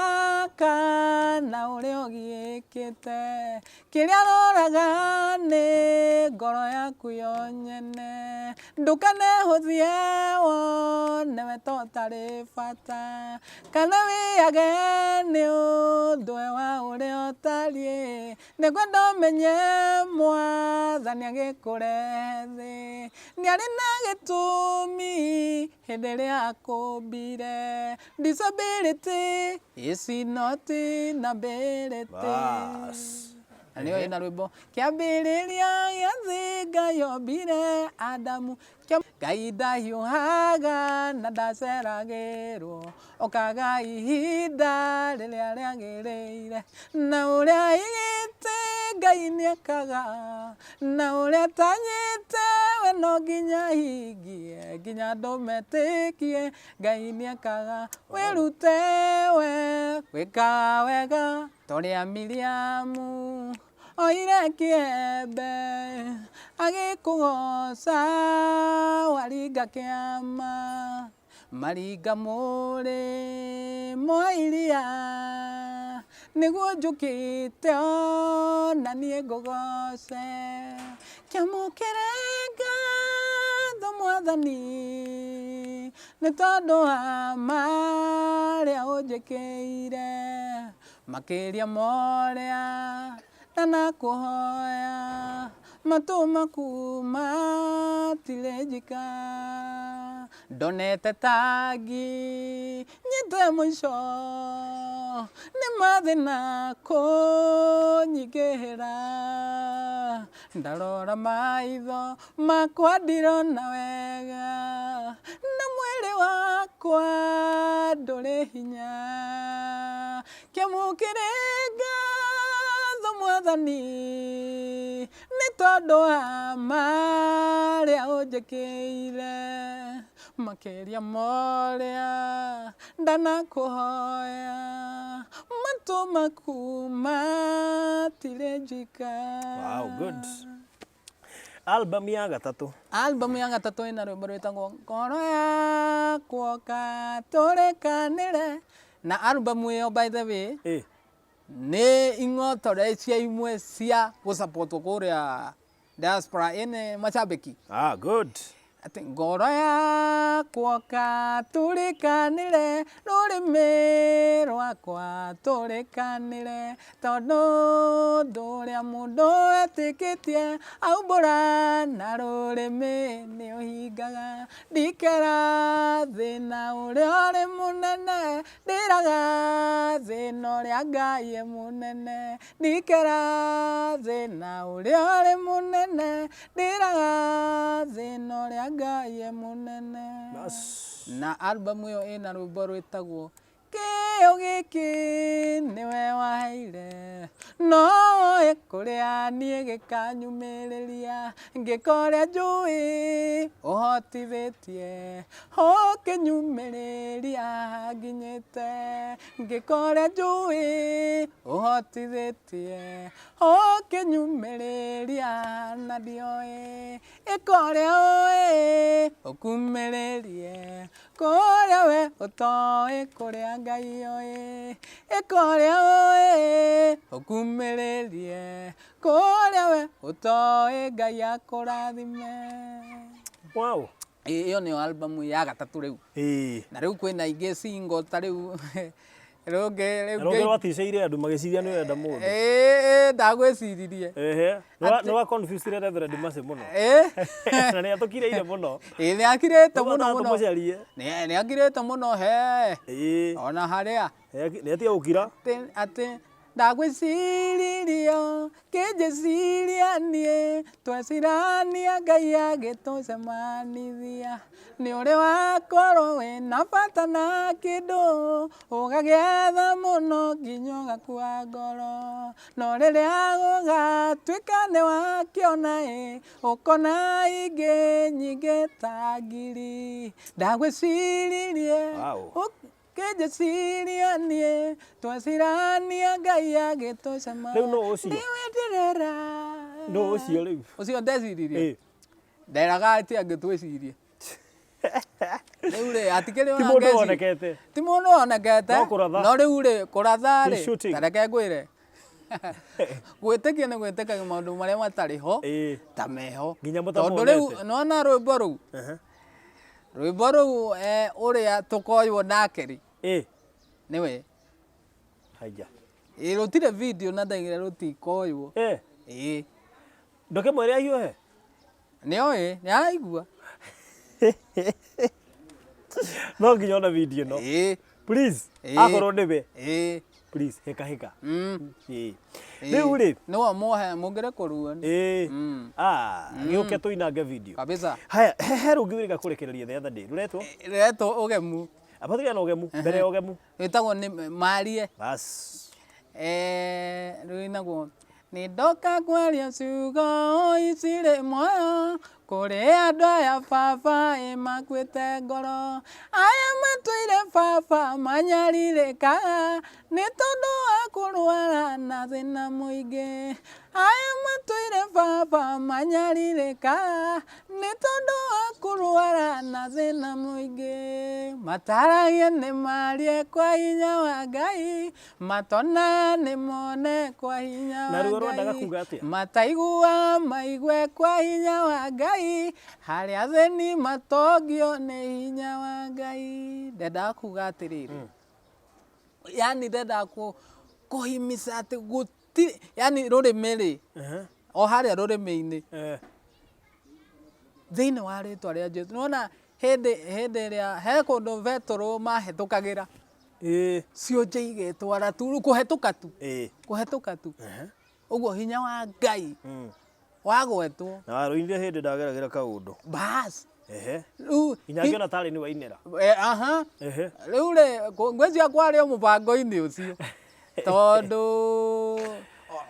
A: kana ũrĩa ũgiĩkĩte kĩrĩa aroraga nĩ ngoro yaku yo nyene ndũkanehũthie wone we to ũtarĩ bata kana wĩyage nĩ ũndũ wa ũrĩa ũtariĩ nĩngwenda ũmenye mwathani agĩkũrehe thĩ nĩarĩ na gĩtũmi hĩndĩ ĩrĩa akũmbire disability is not inability.
B: Bas.
A: Na nĩyo ĩna rwĩmbo kĩambĩrĩria gĩa thĩ Ngai ombire Adamu Ngai ndahiũhaga na ndaceragĩrwo okaga ihinda rĩrĩa rĩagĩrĩire na ũrĩa aigĩte Ngai nĩekaga na ũrĩa atanyĩte we no nginya ahingie nginya andũ metĩkie Ngai nĩekaga wĩrute we gwĩka wega ta ũrĩa Miriamu oire kĩembe agĩkũgoca waringa kĩama maringa mũrĩ mwa iria nĩguo njũkĩte ona niĩ ngũgoce kĩamũkĩre ngatho mwathani nĩ tondũ wa marĩa ũnjĩkĩire makĩria ma ũrĩa ndanakũhoya matũ maku matirĩ njika ndonete tangi nyite mũico nĩ mathĩna kũnyingĩhĩra ndarora maitho makwa ndirona wega na mwĩrĩ wakwa ndũrĩ hinya kĩamũkĩre ngatho mwathani nĩ tondũ wa marĩa ũnjĩkĩire makĩria ma ũrĩa ndanakũhoya matũ maku matirĩ njika.
B: Wow, good. Album ya gatatũ.
A: Album ya gatatũ ĩna rwĩmbo rwĩtagwo ngoro yakwa tũrĩkanĩre na album ĩyo by the way
B: Ĩ.
A: nĩ ing'otore cia imwe cia gũsupportwo kũrĩa diaspora ĩnĩ macambĩki.
B: Ah, good.
A: Atĩ ngoro yakwa katũrĩkanĩre rũrĩmĩ rwa wakwa tũrĩkanĩre tondũ ũndũ ũrĩa mũndũ etĩkĩtie aumbũra na rũrĩmĩ nĩ ũhingaga ndikera thĩna ũrĩa ũrĩ mũnene ndĩraga thĩna ũrĩa Ngai e mũnene ndikera thĩna ũrĩa ũrĩ mũnene ndĩraga thĩna ũrĩa Ngai e mũnene.
B: Bas.
A: Na album ĩyo ĩna rwĩmbo rwĩtagwo kĩo gĩkĩ nĩwe waheire no kũrĩa niĩ gĩkanyumĩrĩria ngĩka ũrĩa njũĩ ũhotithĩtie ũkĩnyumĩrĩria nginyĩte ngĩka ũrĩa njũĩ ũhotithĩtie ũkĩnyumĩrĩria na ndioĩ ĩka ũrĩa ũĩ ũkumĩrĩrie kũrĩa we ũtoĩ kũrĩa Ngai oĩ ĩka ũrĩa ũĩ ũkumĩrĩrie kũrĩa we ũtoĩ Ngai akũrathime.
B: Wow.
A: Ĩyo nĩyo album ya gatatũ rĩu.
B: Ĩĩ.
A: Na rĩu kwĩna ingĩ single ta rĩu rũngĩ rĩu
B: Na rũngĩ rwaticĩire andũ magĩciria nĩ ũrenda mũndũ.
A: Ĩĩ ndagwĩciririe.
B: Ehe. Nĩ wa confused Reverend Mercy mũno.
A: Ĩĩ.
B: Na nĩ atũkirĩire mũno.
A: Ĩĩ nĩ akirĩte mũno mũno.
B: Tũmũcarie.
A: Nĩ akirĩte mũno he.
B: Ĩĩ.
A: Ona harĩa.
B: Nĩ atiga gũkira.
A: Atĩ ndagwĩciririo kĩnjĩciria niĩ twecirania Ngai agĩtũcemanithia nĩ ũrĩ wakorwo wĩna bata na kĩndũ ũgagĩetha mũno nginya ũgakua ngoro no rĩrĩa gũgatuĩka nĩ wakĩona ĩ ũkona ingĩ nyingĩ ta ngiri ndagwĩciririe
B: Wow.
A: kĩnjĩciria niĩ twecirania Ngai agĩtũcema
B: Rĩu nũ ũcio?
A: nĩwe ndĩrera
B: Nũ ũcio rĩu?
A: Ũcio ndeciririe
B: Ĩĩ.
A: Nderaga atĩ angĩtwĩcirie rĩu rĩ atikĩrĩ
B: Ti
A: ona
B: mũndũ
A: ngeci-
B: wonekete.
A: Ti mũndũ wonekete.
B: No kũratha.
A: No rĩu rĩ kũratha
B: He's
A: rĩ
B: shooting.
A: ta reke ngwĩre gwĩtĩkia nĩ gwĩtĩkagia maũndũ marĩa matarĩ ho
B: Ĩĩ.
A: ta meho
B: Nginya
A: tondũ rĩu
B: mũtamonete.
A: nĩwona rwĩmbo rũu
B: Ehe.
A: rwĩmbo rũu ũrĩa tũkoywo nake rĩ
B: Ĩĩ.
A: nĩwe.
B: Haiya.
A: Ĩĩ rũtirĩ video na ndaigire rũtikoywo.
B: Ĩĩ.
A: Ĩĩ.
B: Ndũkĩmwĩre ahiũhe?
A: Nĩoĩ, nĩaraigua.
B: No nginya ona video ĩno.
A: Ĩĩ.
B: Please.
A: Ĩĩ.
B: Akorwo nĩwe.
A: Ĩĩ.
B: Please hĩka hĩka. Ĩĩ.
A: Ĩĩ.
B: Rĩu rĩ.
A: Nĩwe muohe mũngĩre kũrua.
B: Ĩĩ. Ah, gĩũke tũinange video.
A: Kabisa.
B: Haya, he rũngĩ wĩrĩga kũrekereria the other day. Rũretwo?
A: Rũretwo ũgemu.
B: Abathiria na ũgemu, mbere ya ũgemu.
A: Rwĩtagwo nĩ marie.
B: Bas.
A: Rũinagwo nĩ ndoka kwaria ciugo icirĩ muoyo kũrĩ andũ aya baba ĩ makuĩte ngoro aya matũire baba manyarirĩkaga nĩ tondũ wa kũrwara na thĩna mũingĩ aya matũire baba manyarirĩkaga nĩ tondũ wa kũrwara na thĩna mũingĩ mataragia nĩ marie kwa hinya wa Ngai matona nĩ mone kwa hinya wa
B: Na ruo rwendaga
A: Ngai
B: kuga atĩa?
A: mataigua maigue kwa hinya wa Ngai harĩa athĩni matongio nĩ hinya wa Ngai ndendaga kuga atĩrĩrĩ yani ndendaga kũhimisa atĩ gũtirĩ yani rũrĩmĩ rĩ
B: Ehe.
A: o harĩa rũrĩmĩ-inĩ
B: Eh.
A: thĩinĩ wa rĩtwa rĩa Jesũ nĩwona hĩndĩ ĩrĩa he kũndũ Betũrũ mahĩtũkagĩra
B: Ĩĩ.
A: cionje igetwara tu rĩu kũhetũka tu
B: Ĩĩ.
A: kũhetũka tu ũguo hinya wa Ngai wagwetwo
B: Na warũinire hĩndĩ ndageragĩra kaũndũ.
A: bas
B: Ehe.
A: rĩu
B: Nginya ngĩona tarĩ nĩ wainĩra.
A: Aha.
B: Ehe.
A: Rĩu rĩ ngwĩciria kwarĩ o mũbango-inĩ ũcio tondũ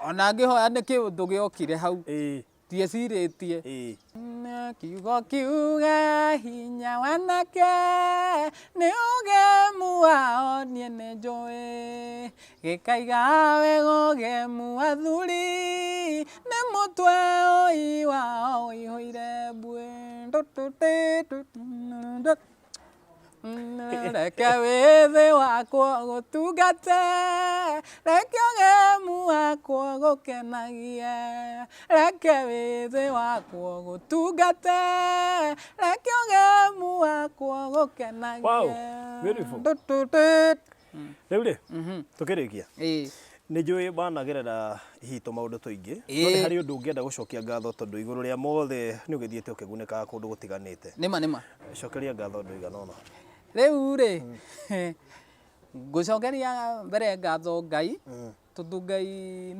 A: ona ngĩhoya nĩ kĩũndũ gĩokire hau
B: Ĩĩ.
A: ndiecirĩtie.
B: Ĩĩ.
A: Na kiugo kiuga hinya wanake nĩ ũgemu wao niĩ nĩ njũĩ gĩkaiga wega ũgemu athuri nĩ mũtwe ũi wao ũihũire mbuĩ. Reke wĩthĩ wakwa gũtungate reke ũgemu wakwa gũkenagie reke wĩthĩ wakwa gũtungate reke ũgemu wakwa gũkenagie.
B: Wow, beautiful. Rĩu rĩ, tũkĩrĩkia,
A: Ĩĩ.
B: Nĩ njũĩ wanagerera ihito maũndũ tũingĩ, no
A: Ĩĩ.
B: nĩ harĩ ũndũ ũngĩenda gũcokia ngatho tondũ igũrũ rĩa mothe nĩ ũgĩthiĩte ũkĩgunĩkaga kũndũ gũtiganĩte.
A: Nĩma nĩma.
B: Cokeria ngatho ũndũ igana ũna.
A: Rĩu rĩ, ngũcokeria mbere ngatho Ngai, tondũ Ngai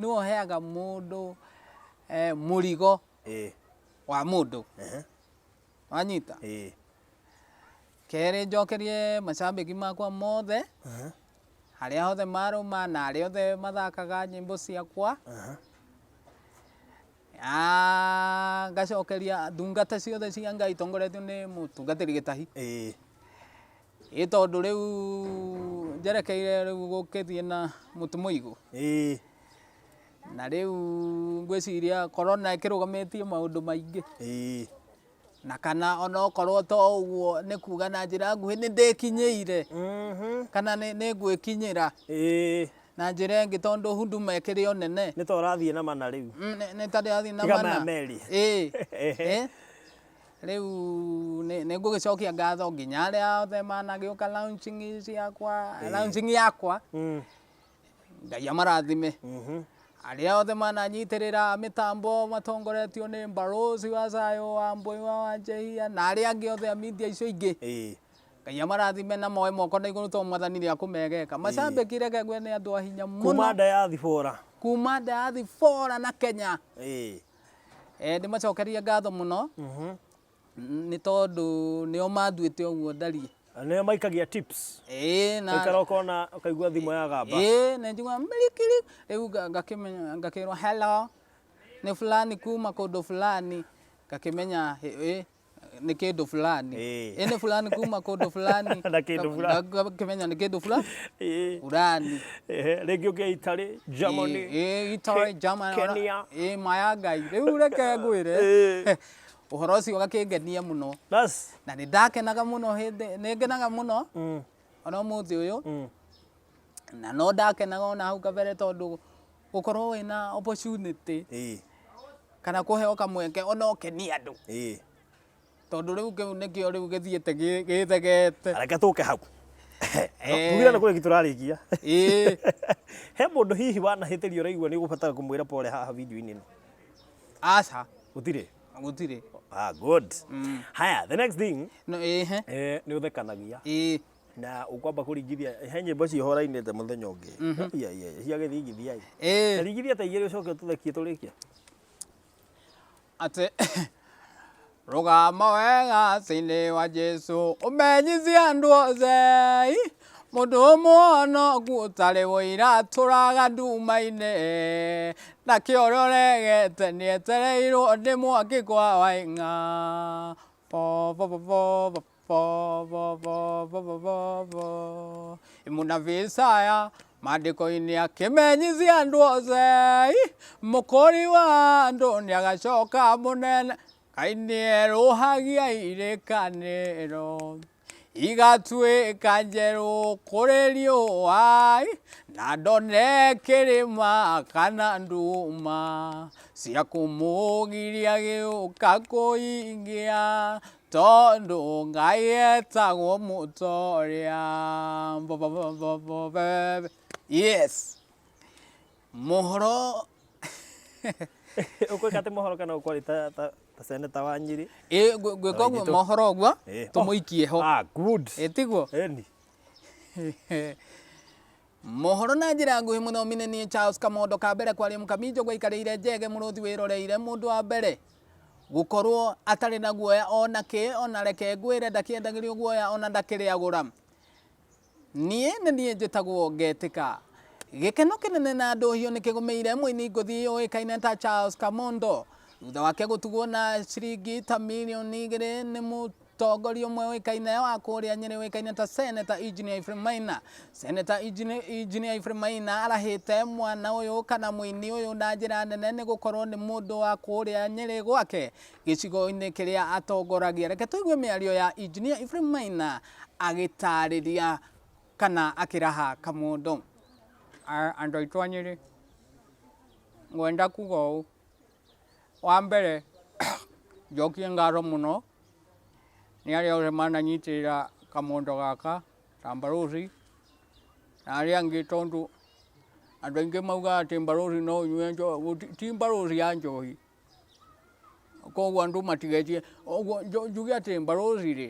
A: nĩwe ũheaga mũndũ mũrigo wa mũndũ. Wanyita?
B: Ĩĩ.
A: Kerĩ njokerie macambĩki makwa mothe, harĩa hothe marũma na arĩa othe mathakaga nyĩmbo ciakwa. Ah, ngacokeria ndungata ciothe cia Ngai itongoretio nĩ mũtungatĩri Gĩtahi. Ĩ tondũ rĩu njerekeire rĩu gũkĩthiĩ na mũtu mũigũ. Na rĩu ngwĩciria corona ĩkĩrũgamĩtie maũndũ maingĩ. Na kana onokorwo to ũguo nĩ kuga na njĩra nguhĩ nĩ ndĩkinyĩire. Kana nĩ ngwĩkinyĩra. Na njĩra ĩngĩ tondũ huduma ĩkĩrĩ o nene.
B: Nĩ ta ũrathiĩ na mana rĩu.
A: Nĩ ta ndĩrathiĩ na
B: Tiga
A: mana.
B: maya merĩ.
A: Ĩĩ. Ĩĩ. Rĩu nĩ ngũgĩcokia ngatho nginya arĩa othe managĩũka launching ciakwa, launching yakwa. Ngai amarathime. Arĩa othe mananyitĩrĩra mĩtambo matongoretio nĩ Mbarosi wa Zayũ wa Mbui wa Wanjehia na arĩa angĩ othe a media icio ingĩ. Ngai amarathime na moe moko na igũrũ tondũ Mwathani nĩ akũmegeka. Macambĩki reke ngwĩre nĩ andũ a hinya mũno.
B: Kuma nda ya thibora.
A: Kuma nda ya thibora na Kenya. Ndĩmacokerie ngatho mũno. Nĩ tondũ nĩo manduĩte ũguo ndariĩ.
B: Nĩo maikagia tips.
A: Ĩĩ, na
B: Ũgaikara ũkona ũkaigua thimũ ya gamba.
A: Ĩĩ, nĩ njiguaga mbilikili. Rĩu ngakĩmenya ngakĩrwo hello nĩ fulani kuma kũndũ fulani, ngakĩmenya ĩ nĩ kĩndũ fulani. Ĩ nĩ fulani kuma kũndũ fulani.
B: Na kĩndũ fulani.
A: Ngakĩmenya nĩ kĩndũ fulani.
B: Rĩngĩ ũngĩ Italy, Germany.
A: Ĩĩ, Italy, Germany,
B: Kenya.
A: Ĩĩ, maya Ngai. Rĩu reke ngwĩre. Ũhoro ũcio ũgakĩngenia mũno.
B: Bas.
A: Na nĩ ndakenaga mũno hĩndĩ, nĩ ngenaga mũno. Ona ũmũthĩ ũyũ. Na no ndakenaga ona hau kabere tondũ gũkorwo wĩna opportunity. Kana kũheo kamweke ona ũkenie andũ. Tondũ rĩu kĩu nĩkĩo rĩu gĩthiĩte gĩthegete.
B: Reke tũke hau. Tugire nĩ kũrĩki tũrarĩkia. He mũndũ hihi wanahĩtĩrio ũraigua nĩ ũgũbatara kũmwĩra pole haha video-inĩ ĩno?
A: Aca.
B: Gũtirĩ?
A: Gũtirĩ.
B: Ah, good. Haya, the next thing.
A: No, ĩhe.
B: Nĩ ũthekanagia.
A: Ĩĩ.
B: Na ũkwamba kũringithia, he nyĩmbo ciĩho ũrainĩte mũthenya ũngĩ. Iya, iya, iya, cia gĩthingithia ĩ.
A: Ĩĩ.
B: Ringithia ta igĩrĩ ũcoke ũtũthekie tũrĩkie.
A: Atĩ rũgama wega thĩinĩ wa Jesũ, ũmenyithie andũ othe, mũndũ mũhonoku ũtarĩ ũira atũraga nduma-inĩ, nakĩo ũrĩa ũregete nĩetereirwo nĩ mwaki kwa waing'a. Bo, bo, bo, bo, bo, bo, bo, bo, bo, bo, bo, bo. Mũnabii Isaya maandĩko-inĩ akĩmenyithia andũ othe, mũkũri wa andũ nĩagacoka mũnene, Ngai nĩerũhagia irĩkanĩro igatuĩka njerũ kũrĩ riũa, na ndone kĩrĩma kana nduma cia kũmũgiria gĩũka kũhingia, tondũ Ngai etagwo mũtoria. Bo, bo, bo, bo, bo, be. Yes. Mohoro
B: Ũkwĩka atĩ mohoro kana ũkwarĩ ta seneta wa Nyĩrĩ?
A: Ĩ, ngwĩka ũguo mohoro ũguo, tũmũikie ho.
B: Ah, good.
A: Ĩ, tiguo?
B: Ĩni.
A: Mohoro na njĩra nguhĩ mũthomi nĩ niĩ Charles Kamondo ka mbere kwaria mũkaminjo gwaikarĩire njege mũrũthi wĩroreire mũndũ wa mbere gũkorwo atarĩ na guoya ona kĩ ona reke ngwĩre ndakĩendagĩrio guoya ona ndakĩrĩagũra. Niĩ nĩ niĩ njĩtagwo Ngetĩka. Gĩkeno kĩnene na ndũhiũ nĩ kĩgũmĩire mũini ngũthi ũĩkaine ta Charles Kamondo thutha wake gũtugwo na ciringi ta mirioni igĩrĩ nĩ mũtongoria ũmwe ũĩkaine wa kũrĩa Nyĩrĩ ũĩkaine ta Senator Engineer Ephraim Maina. Senator Engineer Ephraim Maina arahĩte mwana ũyũ kana mũini ũyũ na njĩra nene nĩ gũkorwo nĩ mũndũ wa kũrĩa Nyĩrĩ gwake gĩcigo-inĩ kĩrĩa atongoragia. Reke tũigue mĩario ya Engineer Ephraim Maina agĩtarĩria kana akĩraha Kamondo. Andũ aitũ a Nyĩrĩ, ngwenda kuga ũũ, wa mbere njokie ngatho mũno nĩ arĩa othe mananyitĩrĩra Kamondo gaka ta Mbaruthi Na arĩa angĩ tondũ andũ aingĩ maugaga atĩ mbarũthi no ũnyue njohi, ti mbarũthi ya njohi. Koguo andũ matigetie, ũguo njuge atĩ mbarũthi rĩ,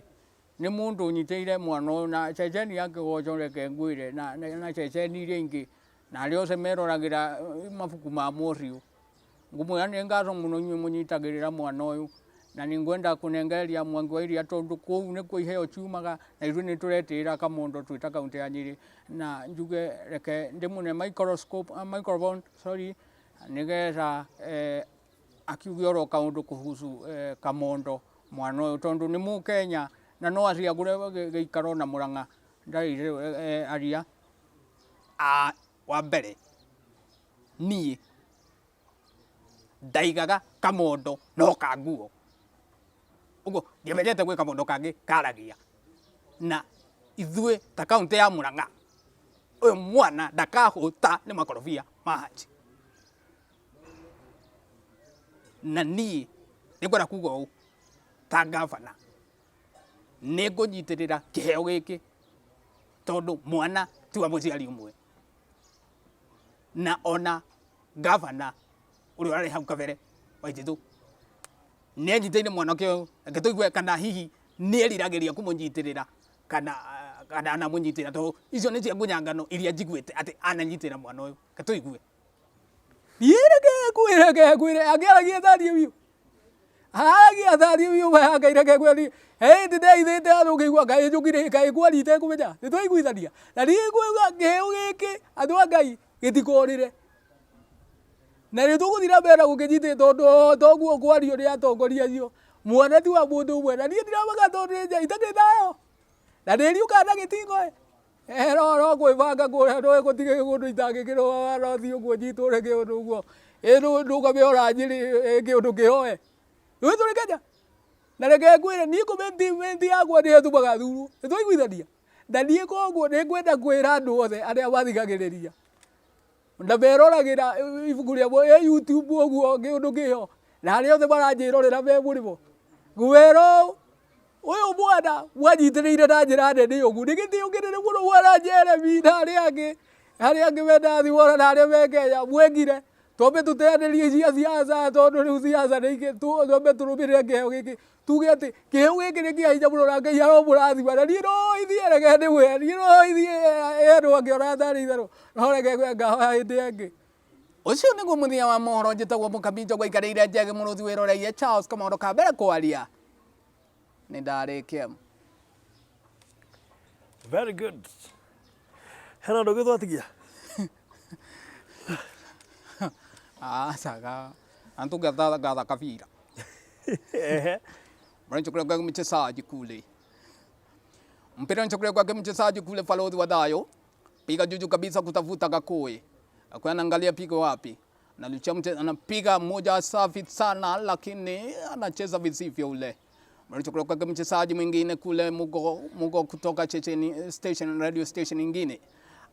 A: nĩ mũndũ ũnyitĩrĩire mwana ũyũ na ceceni ya Kĩgoco reke ngwĩre na, na ceceni iria ingĩ na arĩa othe meroragĩra mabuku ma Mũciũ. Ngũmwĩra nĩ ngatho mũno inyuĩ mũnyitagĩrĩra mwana ũyũ na nĩ ngwenda kũnengereria Mwangi wa Iria tondũ kũu nĩkuo iheo ciumaga na ithuĩ nĩ tũretĩĩra Kamondo twĩ ta kaũntĩ ya Nyĩrĩ na njuge reke ndĩmũne microscope, microphone sorry, nĩgetha eh, akiuge oro kaũndũ kuhusu eh, Kamondo mwana ũyũ tondũ nĩ mũkenya na no aciagũre gĩikaro na Mũrang'a ndarĩ eh, aria. Ah, wa mbere niĩ ndaigaga kamondo no ka nguo ũguo ndiamenyete gwĩ kamondo kangĩ karagia na ithuĩ ta kaũntĩ ya Mũrang'a ũyũ mwana ndakahũta nĩ makorobia ma Haji na niĩ nĩngwenda kuga ũũ ta ngavana nĩ ngũnyitĩrĩra kĩheo gĩkĩ tondũ mwana ti wa mũciari ũmwe na ona ngavana ũrĩa ũrarĩ hau kabere Waititu nĩ anyitĩrĩire mwanake ũyũ reke tũigue kana hihi nĩ eriragĩria kũmũnyitĩrĩra kana kana anamũnyitĩrĩra tondũ icio nĩ cia ngunyangano iria njiguĩte atĩ ananyitĩrĩra mwana ũyũ reke tũigue. Niĩ reke ngwĩre reke ngwĩre angĩaragia taniĩ biũ aragia taniĩ biũ ma ya Ngai reke ngwĩre he hĩndĩ ndeithĩte andũ ngĩigua kaĩ njũkire kaĩ kwaria itekũmenya nĩ twaiguithania na niĩ ngauga kĩheo gĩkĩ andũ a Ngai gĩtikorĩre na nĩ tũgũthiĩ na mbere na gũkĩnyitĩrĩra tondũ toguo kwario nĩ atongoria acio mwana ti wa mũndũ ũmwe na niĩ ndiramaka tondũ nĩ itakĩrĩ thayũ na ndĩriũkaga na gĩtingo ĩ no no kwĩbanga kũrĩa no gũtirĩ kũndũ itangĩkĩrũgama no thiĩ ũguo nyitwo nĩ kĩũndũ ũguo ĩ ndũgame ona Nyĩrĩ kĩũndũ kĩhoe rĩu tũrĩ Kenya na reke ngwĩre niĩ commitment yakwa nĩyo ĩtũmaga thurwo nĩ twaiguithania na niĩ koguo nĩ ngwenda kwĩra andũ othe arĩa mathikagĩrĩria na meroragĩra ibuku rĩa ĩ YouTube ũguo kĩũndũ kĩho na arĩa othe maranjĩrorera me mũrĩmo ngũmera ũũ ũyũ mwana mwanyitĩrĩire na njĩra nene ũguo nĩ gĩtĩo kĩnene mũno mwana Jeremy na arĩa angĩ arĩa angĩ me diaspora na arĩa me Kenya mwekire twambe tũteanĩrie cia siasa tondũ rĩu siasa nĩ ingĩ twambe tũrũmĩrĩre kĩheo gĩkĩ tuge atĩ kĩheo gĩkĩ nĩ kĩa hinya mũno na Ngai aromũrathima na niĩ no ithiĩ reke ndĩmwĩre niĩ no ithiĩ andũ angĩona tarĩ itherũ no reke ngahoya hĩndĩ ĩngĩ. Ũcio nĩguo mũthia wa mohoro njĩtagwo Mũkabi Njogu aikarĩire njege mũrũthi wĩroreirie Charles Kamondo ka mbere kwaria nĩ ndarĩkia.
B: Very good. Hena ũndũ ũngĩ twatigia?
A: Aca ga antu gatha gatha kabira.
B: Ehe.
A: Mwanachukua kwa mchezaji kule. Mpira unachukuliwa kwake mchezaji kule Falozi wa Dayo. Piga juju kabisa kutafuta Gakoe. Gakoe anaangalia pigo wapi. Analuchia mche, anapiga moja safi sana lakini anacheza visivyo ule. Mwanachukua kwake mchezaji mwingine kule Mugo, Mugo kutoka Checheni station radio station nyingine.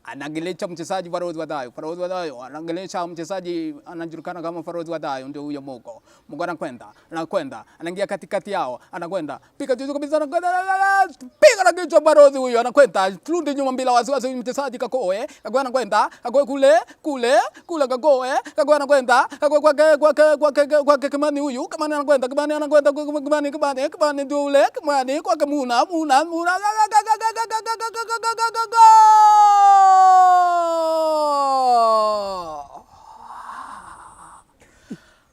A: Anagelesha mchezaji Farozi wa Dayo. Farozi wa Dayo anagelesha mchezaji anajulikana kama Farozi wa Dayo ndio huyo Mugo. Mugo anakwenda, anakwenda, anaingia katikati yao, anakwenda. Piga juju kabisa anakwenda. Piga na kichwa Farozi huyo anakwenda. Rudi nyuma bila wasiwasi mchezaji Kakoe. Kakoe anakwenda, Kakoe kule, kule, kule Kakoe. Kakoe anakwenda, Kakoe kwake kwake kwake kwake Kimani huyu, Kimani anakwenda, Kimani anakwenda, Kimani Kimani Kimani ndio ule, Kimani kwake Muna, Muna, Muna.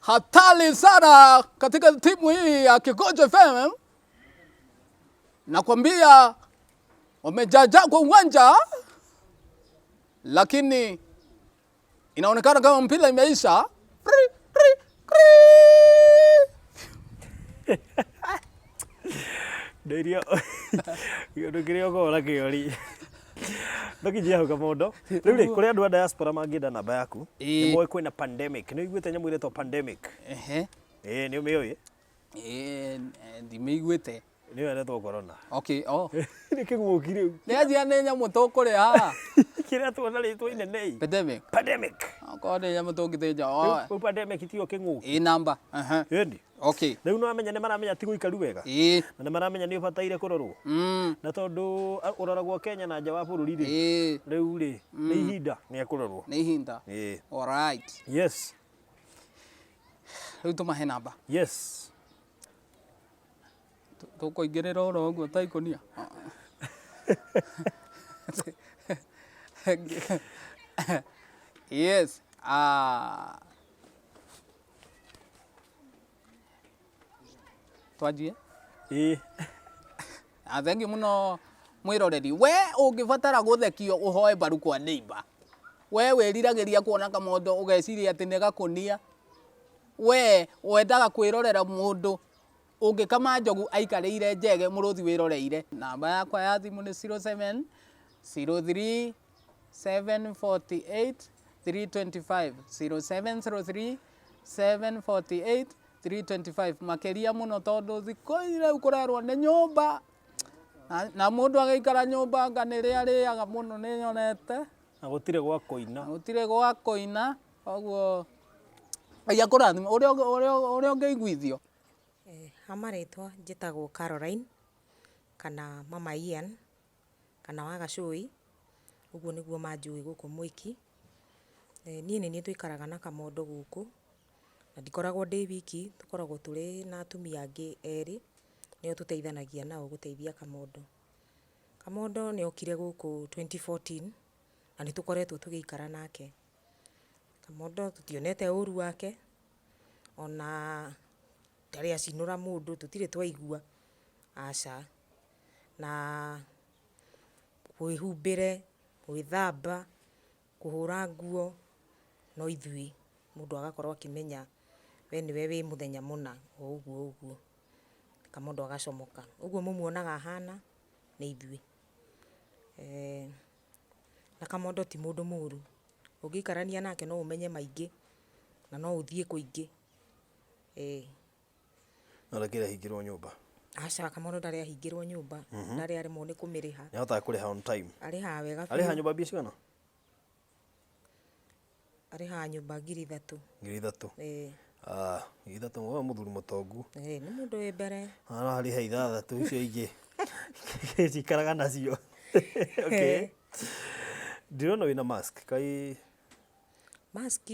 A: Hatari sana katika timu hii ya Kikojo FM. Nakwambia wamejaja kwa uwanja, lakini inaonekana kama mpira imeisha. Kri, kri, kri.
B: Ndĩirio kĩũndũ kĩrĩa ũkoragwo nakĩo rĩ ndũkinyia hau kamondo rĩu rĩ kũrĩ andũ a diaspora mangĩenda namba yaku
A: Ĩĩ.
B: nĩ moĩ kwĩna pandemic nĩ ũiguĩte nyamũ ĩretwo pandemic
A: Ehe.
B: ĩĩ nĩ ũmĩũĩ
A: Ĩĩ, ndimĩiguĩte.
B: nĩyo ĩretwo corona
A: Okay, oh.
B: nĩ kĩng'ũki rĩu
A: Nĩ anjia nĩ nyamũ tũkũrĩa haha.
B: Kĩrĩa tuona rĩtwa inene ĩ.
A: Pandemic.
B: Pandemic.
A: Okorwo nĩ nyamũ tũngĩthĩnja.
B: Rĩu pandemic tiyo kĩng'ũki.
A: Ĩ namba. Aha.
B: Ĩni.
A: Okay.
B: Rĩu nĩ wamenya nĩ maramenya ti gũikaru wega.
A: Ĩ.
B: Na nĩ maramenya nĩ ũbataire kũrorwo. Na tondũ ũroragwo Kenya na nja wa bũrũri rĩ.
A: Ĩ.
B: Rĩu rĩ, nĩ ihinda nĩ ekũrorwo.
A: Nĩ ihinda.
B: Ĩ.
A: All right.
B: Yes.
A: Rĩu tũmahe namba.
B: Yes.
A: Tũkũingĩrĩra oro ũguo ta ikũnia. Yes. Ah. Twanjie?
B: Ĩ.
A: Na thengiũ mũno mwĩroreri. We ũngĩbatara gũthekio ũhoe mbaru kwa neighbor. We wĩriragĩria kuona kamondo ũgeciria atĩ nĩ gakũnia. We wendaga kwĩrorera mũndũ ũngĩkama njogu aikarĩire njege mũrũthi wĩroreire. Namba yakwa ya thimũ nĩ 07 03 748 325 0703 748 325 makĩria mũno tondũ thikũ ici rĩu kũrerwo nĩ nyũmba na mũndũ agĩikara nyũmba anga nĩ arĩaga mũno nĩ nyonete.
B: Na gũtirĩ gwa kũina.
A: Gũtirĩ gwa kũina koguo Ngai akũrathime ũrĩa ũngĩiguithio.
C: Ha marĩtwa njĩtagwo Caroline kana Mama Ian kana wa Gacũi, ũguo nĩguo manjũĩ gũkũ Mwiki. Niĩ nĩ niĩ tũikaraga na kamondo gũkũ, na ndikoragwo ndĩ wiki, tũkoragwo tũrĩ na atumia angĩ erĩ, nĩo tũteithanagia nao gũteithia kamondo. Kamondo nĩ okire gũkũ 2014 na nĩ tũkoretwo tũgĩikara nake. Kamondo tũtionete ũru wake, ona ndarĩ acinũra mũndũ, tũtirĩ twaigua, aca. Na wĩhumbĩre, gwĩthamba, kũhũra nguo, no ithuĩ mũndũ agakorwo akĩmenya we nĩwe wĩ mũthenya mũna, o ũguo ũguo. Kamondo agacomoka. Ũguo mũmuonaga ahana, nĩ ithuĩ. Na kamondo ti mũndũ mũru. Ũngĩikarania nake no ũmenye maingĩ, na no ũthiĩ kũingĩ.
B: No ndakĩrĩ ahingĩrwo nyũmba?
C: Aca, kamondo ndarĩ ahingĩrwo nyũmba, ndarĩ aremwo nĩ kũmĩrĩha.
B: Nĩ ahotaga kũrĩha on time?
C: Arĩhaga wega biũ.
B: Arĩhaga nyũmba mbia cigana?
C: Arĩhaga nyũmba 3,000.
B: 3,000?
C: Ĩĩ.
B: Ah, 3,000, ũyũ mũthuri mũtongu.
C: Ĩĩ, nĩ mũndũ wĩ mbere.
B: Ararĩha 6 icio ingĩ cikaraga nacio. Okay. Ndĩrona wĩna mask, kaĩ
C: Mask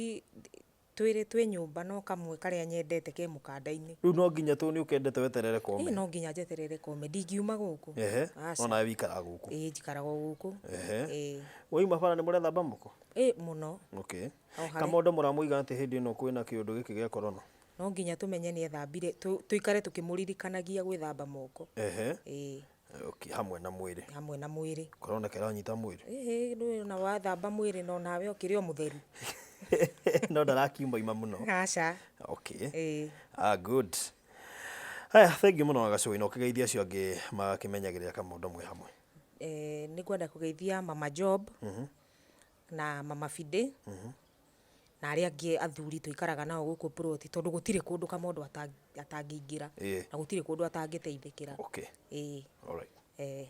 C: twĩrĩ twĩ nyũmba no kamwe karĩa nyendete ke mũkanda-inĩ.
B: Rĩu no nginya tondũ nĩ ũkendete weterere kome?
C: Ĩĩ no nginya njeterere kome, ndingiuma gũkũ.
B: Ehe,
C: Aca.
B: no nawe wĩikaraga gũkũ?
C: Ĩĩ njikaraga o gũkũ.
B: Ehe.
C: Ĩĩ.
B: Wauma bara nĩ mũrethamba moko?
C: Ĩĩ mũno.
B: Okay.
C: O harĩa.
B: Kamondo mũramũiga atĩa hĩndĩ ĩno kwĩna kĩũndũ gĩkĩ gĩa corona?
C: No nginya tũmenye nĩ ethambire, tũikare tũkĩmũririkanagia gwĩthamba moko.
B: Ehe.
C: Ĩĩ.
B: Okay, hamwe na mwĩrĩ.
C: Hamwe na mwĩrĩ.
B: Corona kĩranyita mwĩrĩ?
C: Ĩĩ, ndũĩ ona wathamba mwĩrĩ no nawe ũkĩrĩ o mũtheru.
B: No ndarakiuma ima mũno.
C: Aca.
B: Okay.
C: Ĩĩ.
B: Ah, good. Haya, thank you mũno Wagacũi, na ũkĩgeithia acio angĩ makĩmenyagĩrĩra kamondo mwĩ hamwe.
C: Nĩ ngwenda kũgeithia Mama Job na Mama Fide na arĩa angĩ athuri tũikaraga nao gũkũ ploti, tondũ gũtirĩ kũndũ kamondo atangĩingĩra
B: Ĩĩ.
C: na gũtirĩ kũndũ atangĩteithĩkĩra.
B: Okay.
C: Ĩĩ.
B: All right.
C: Eh.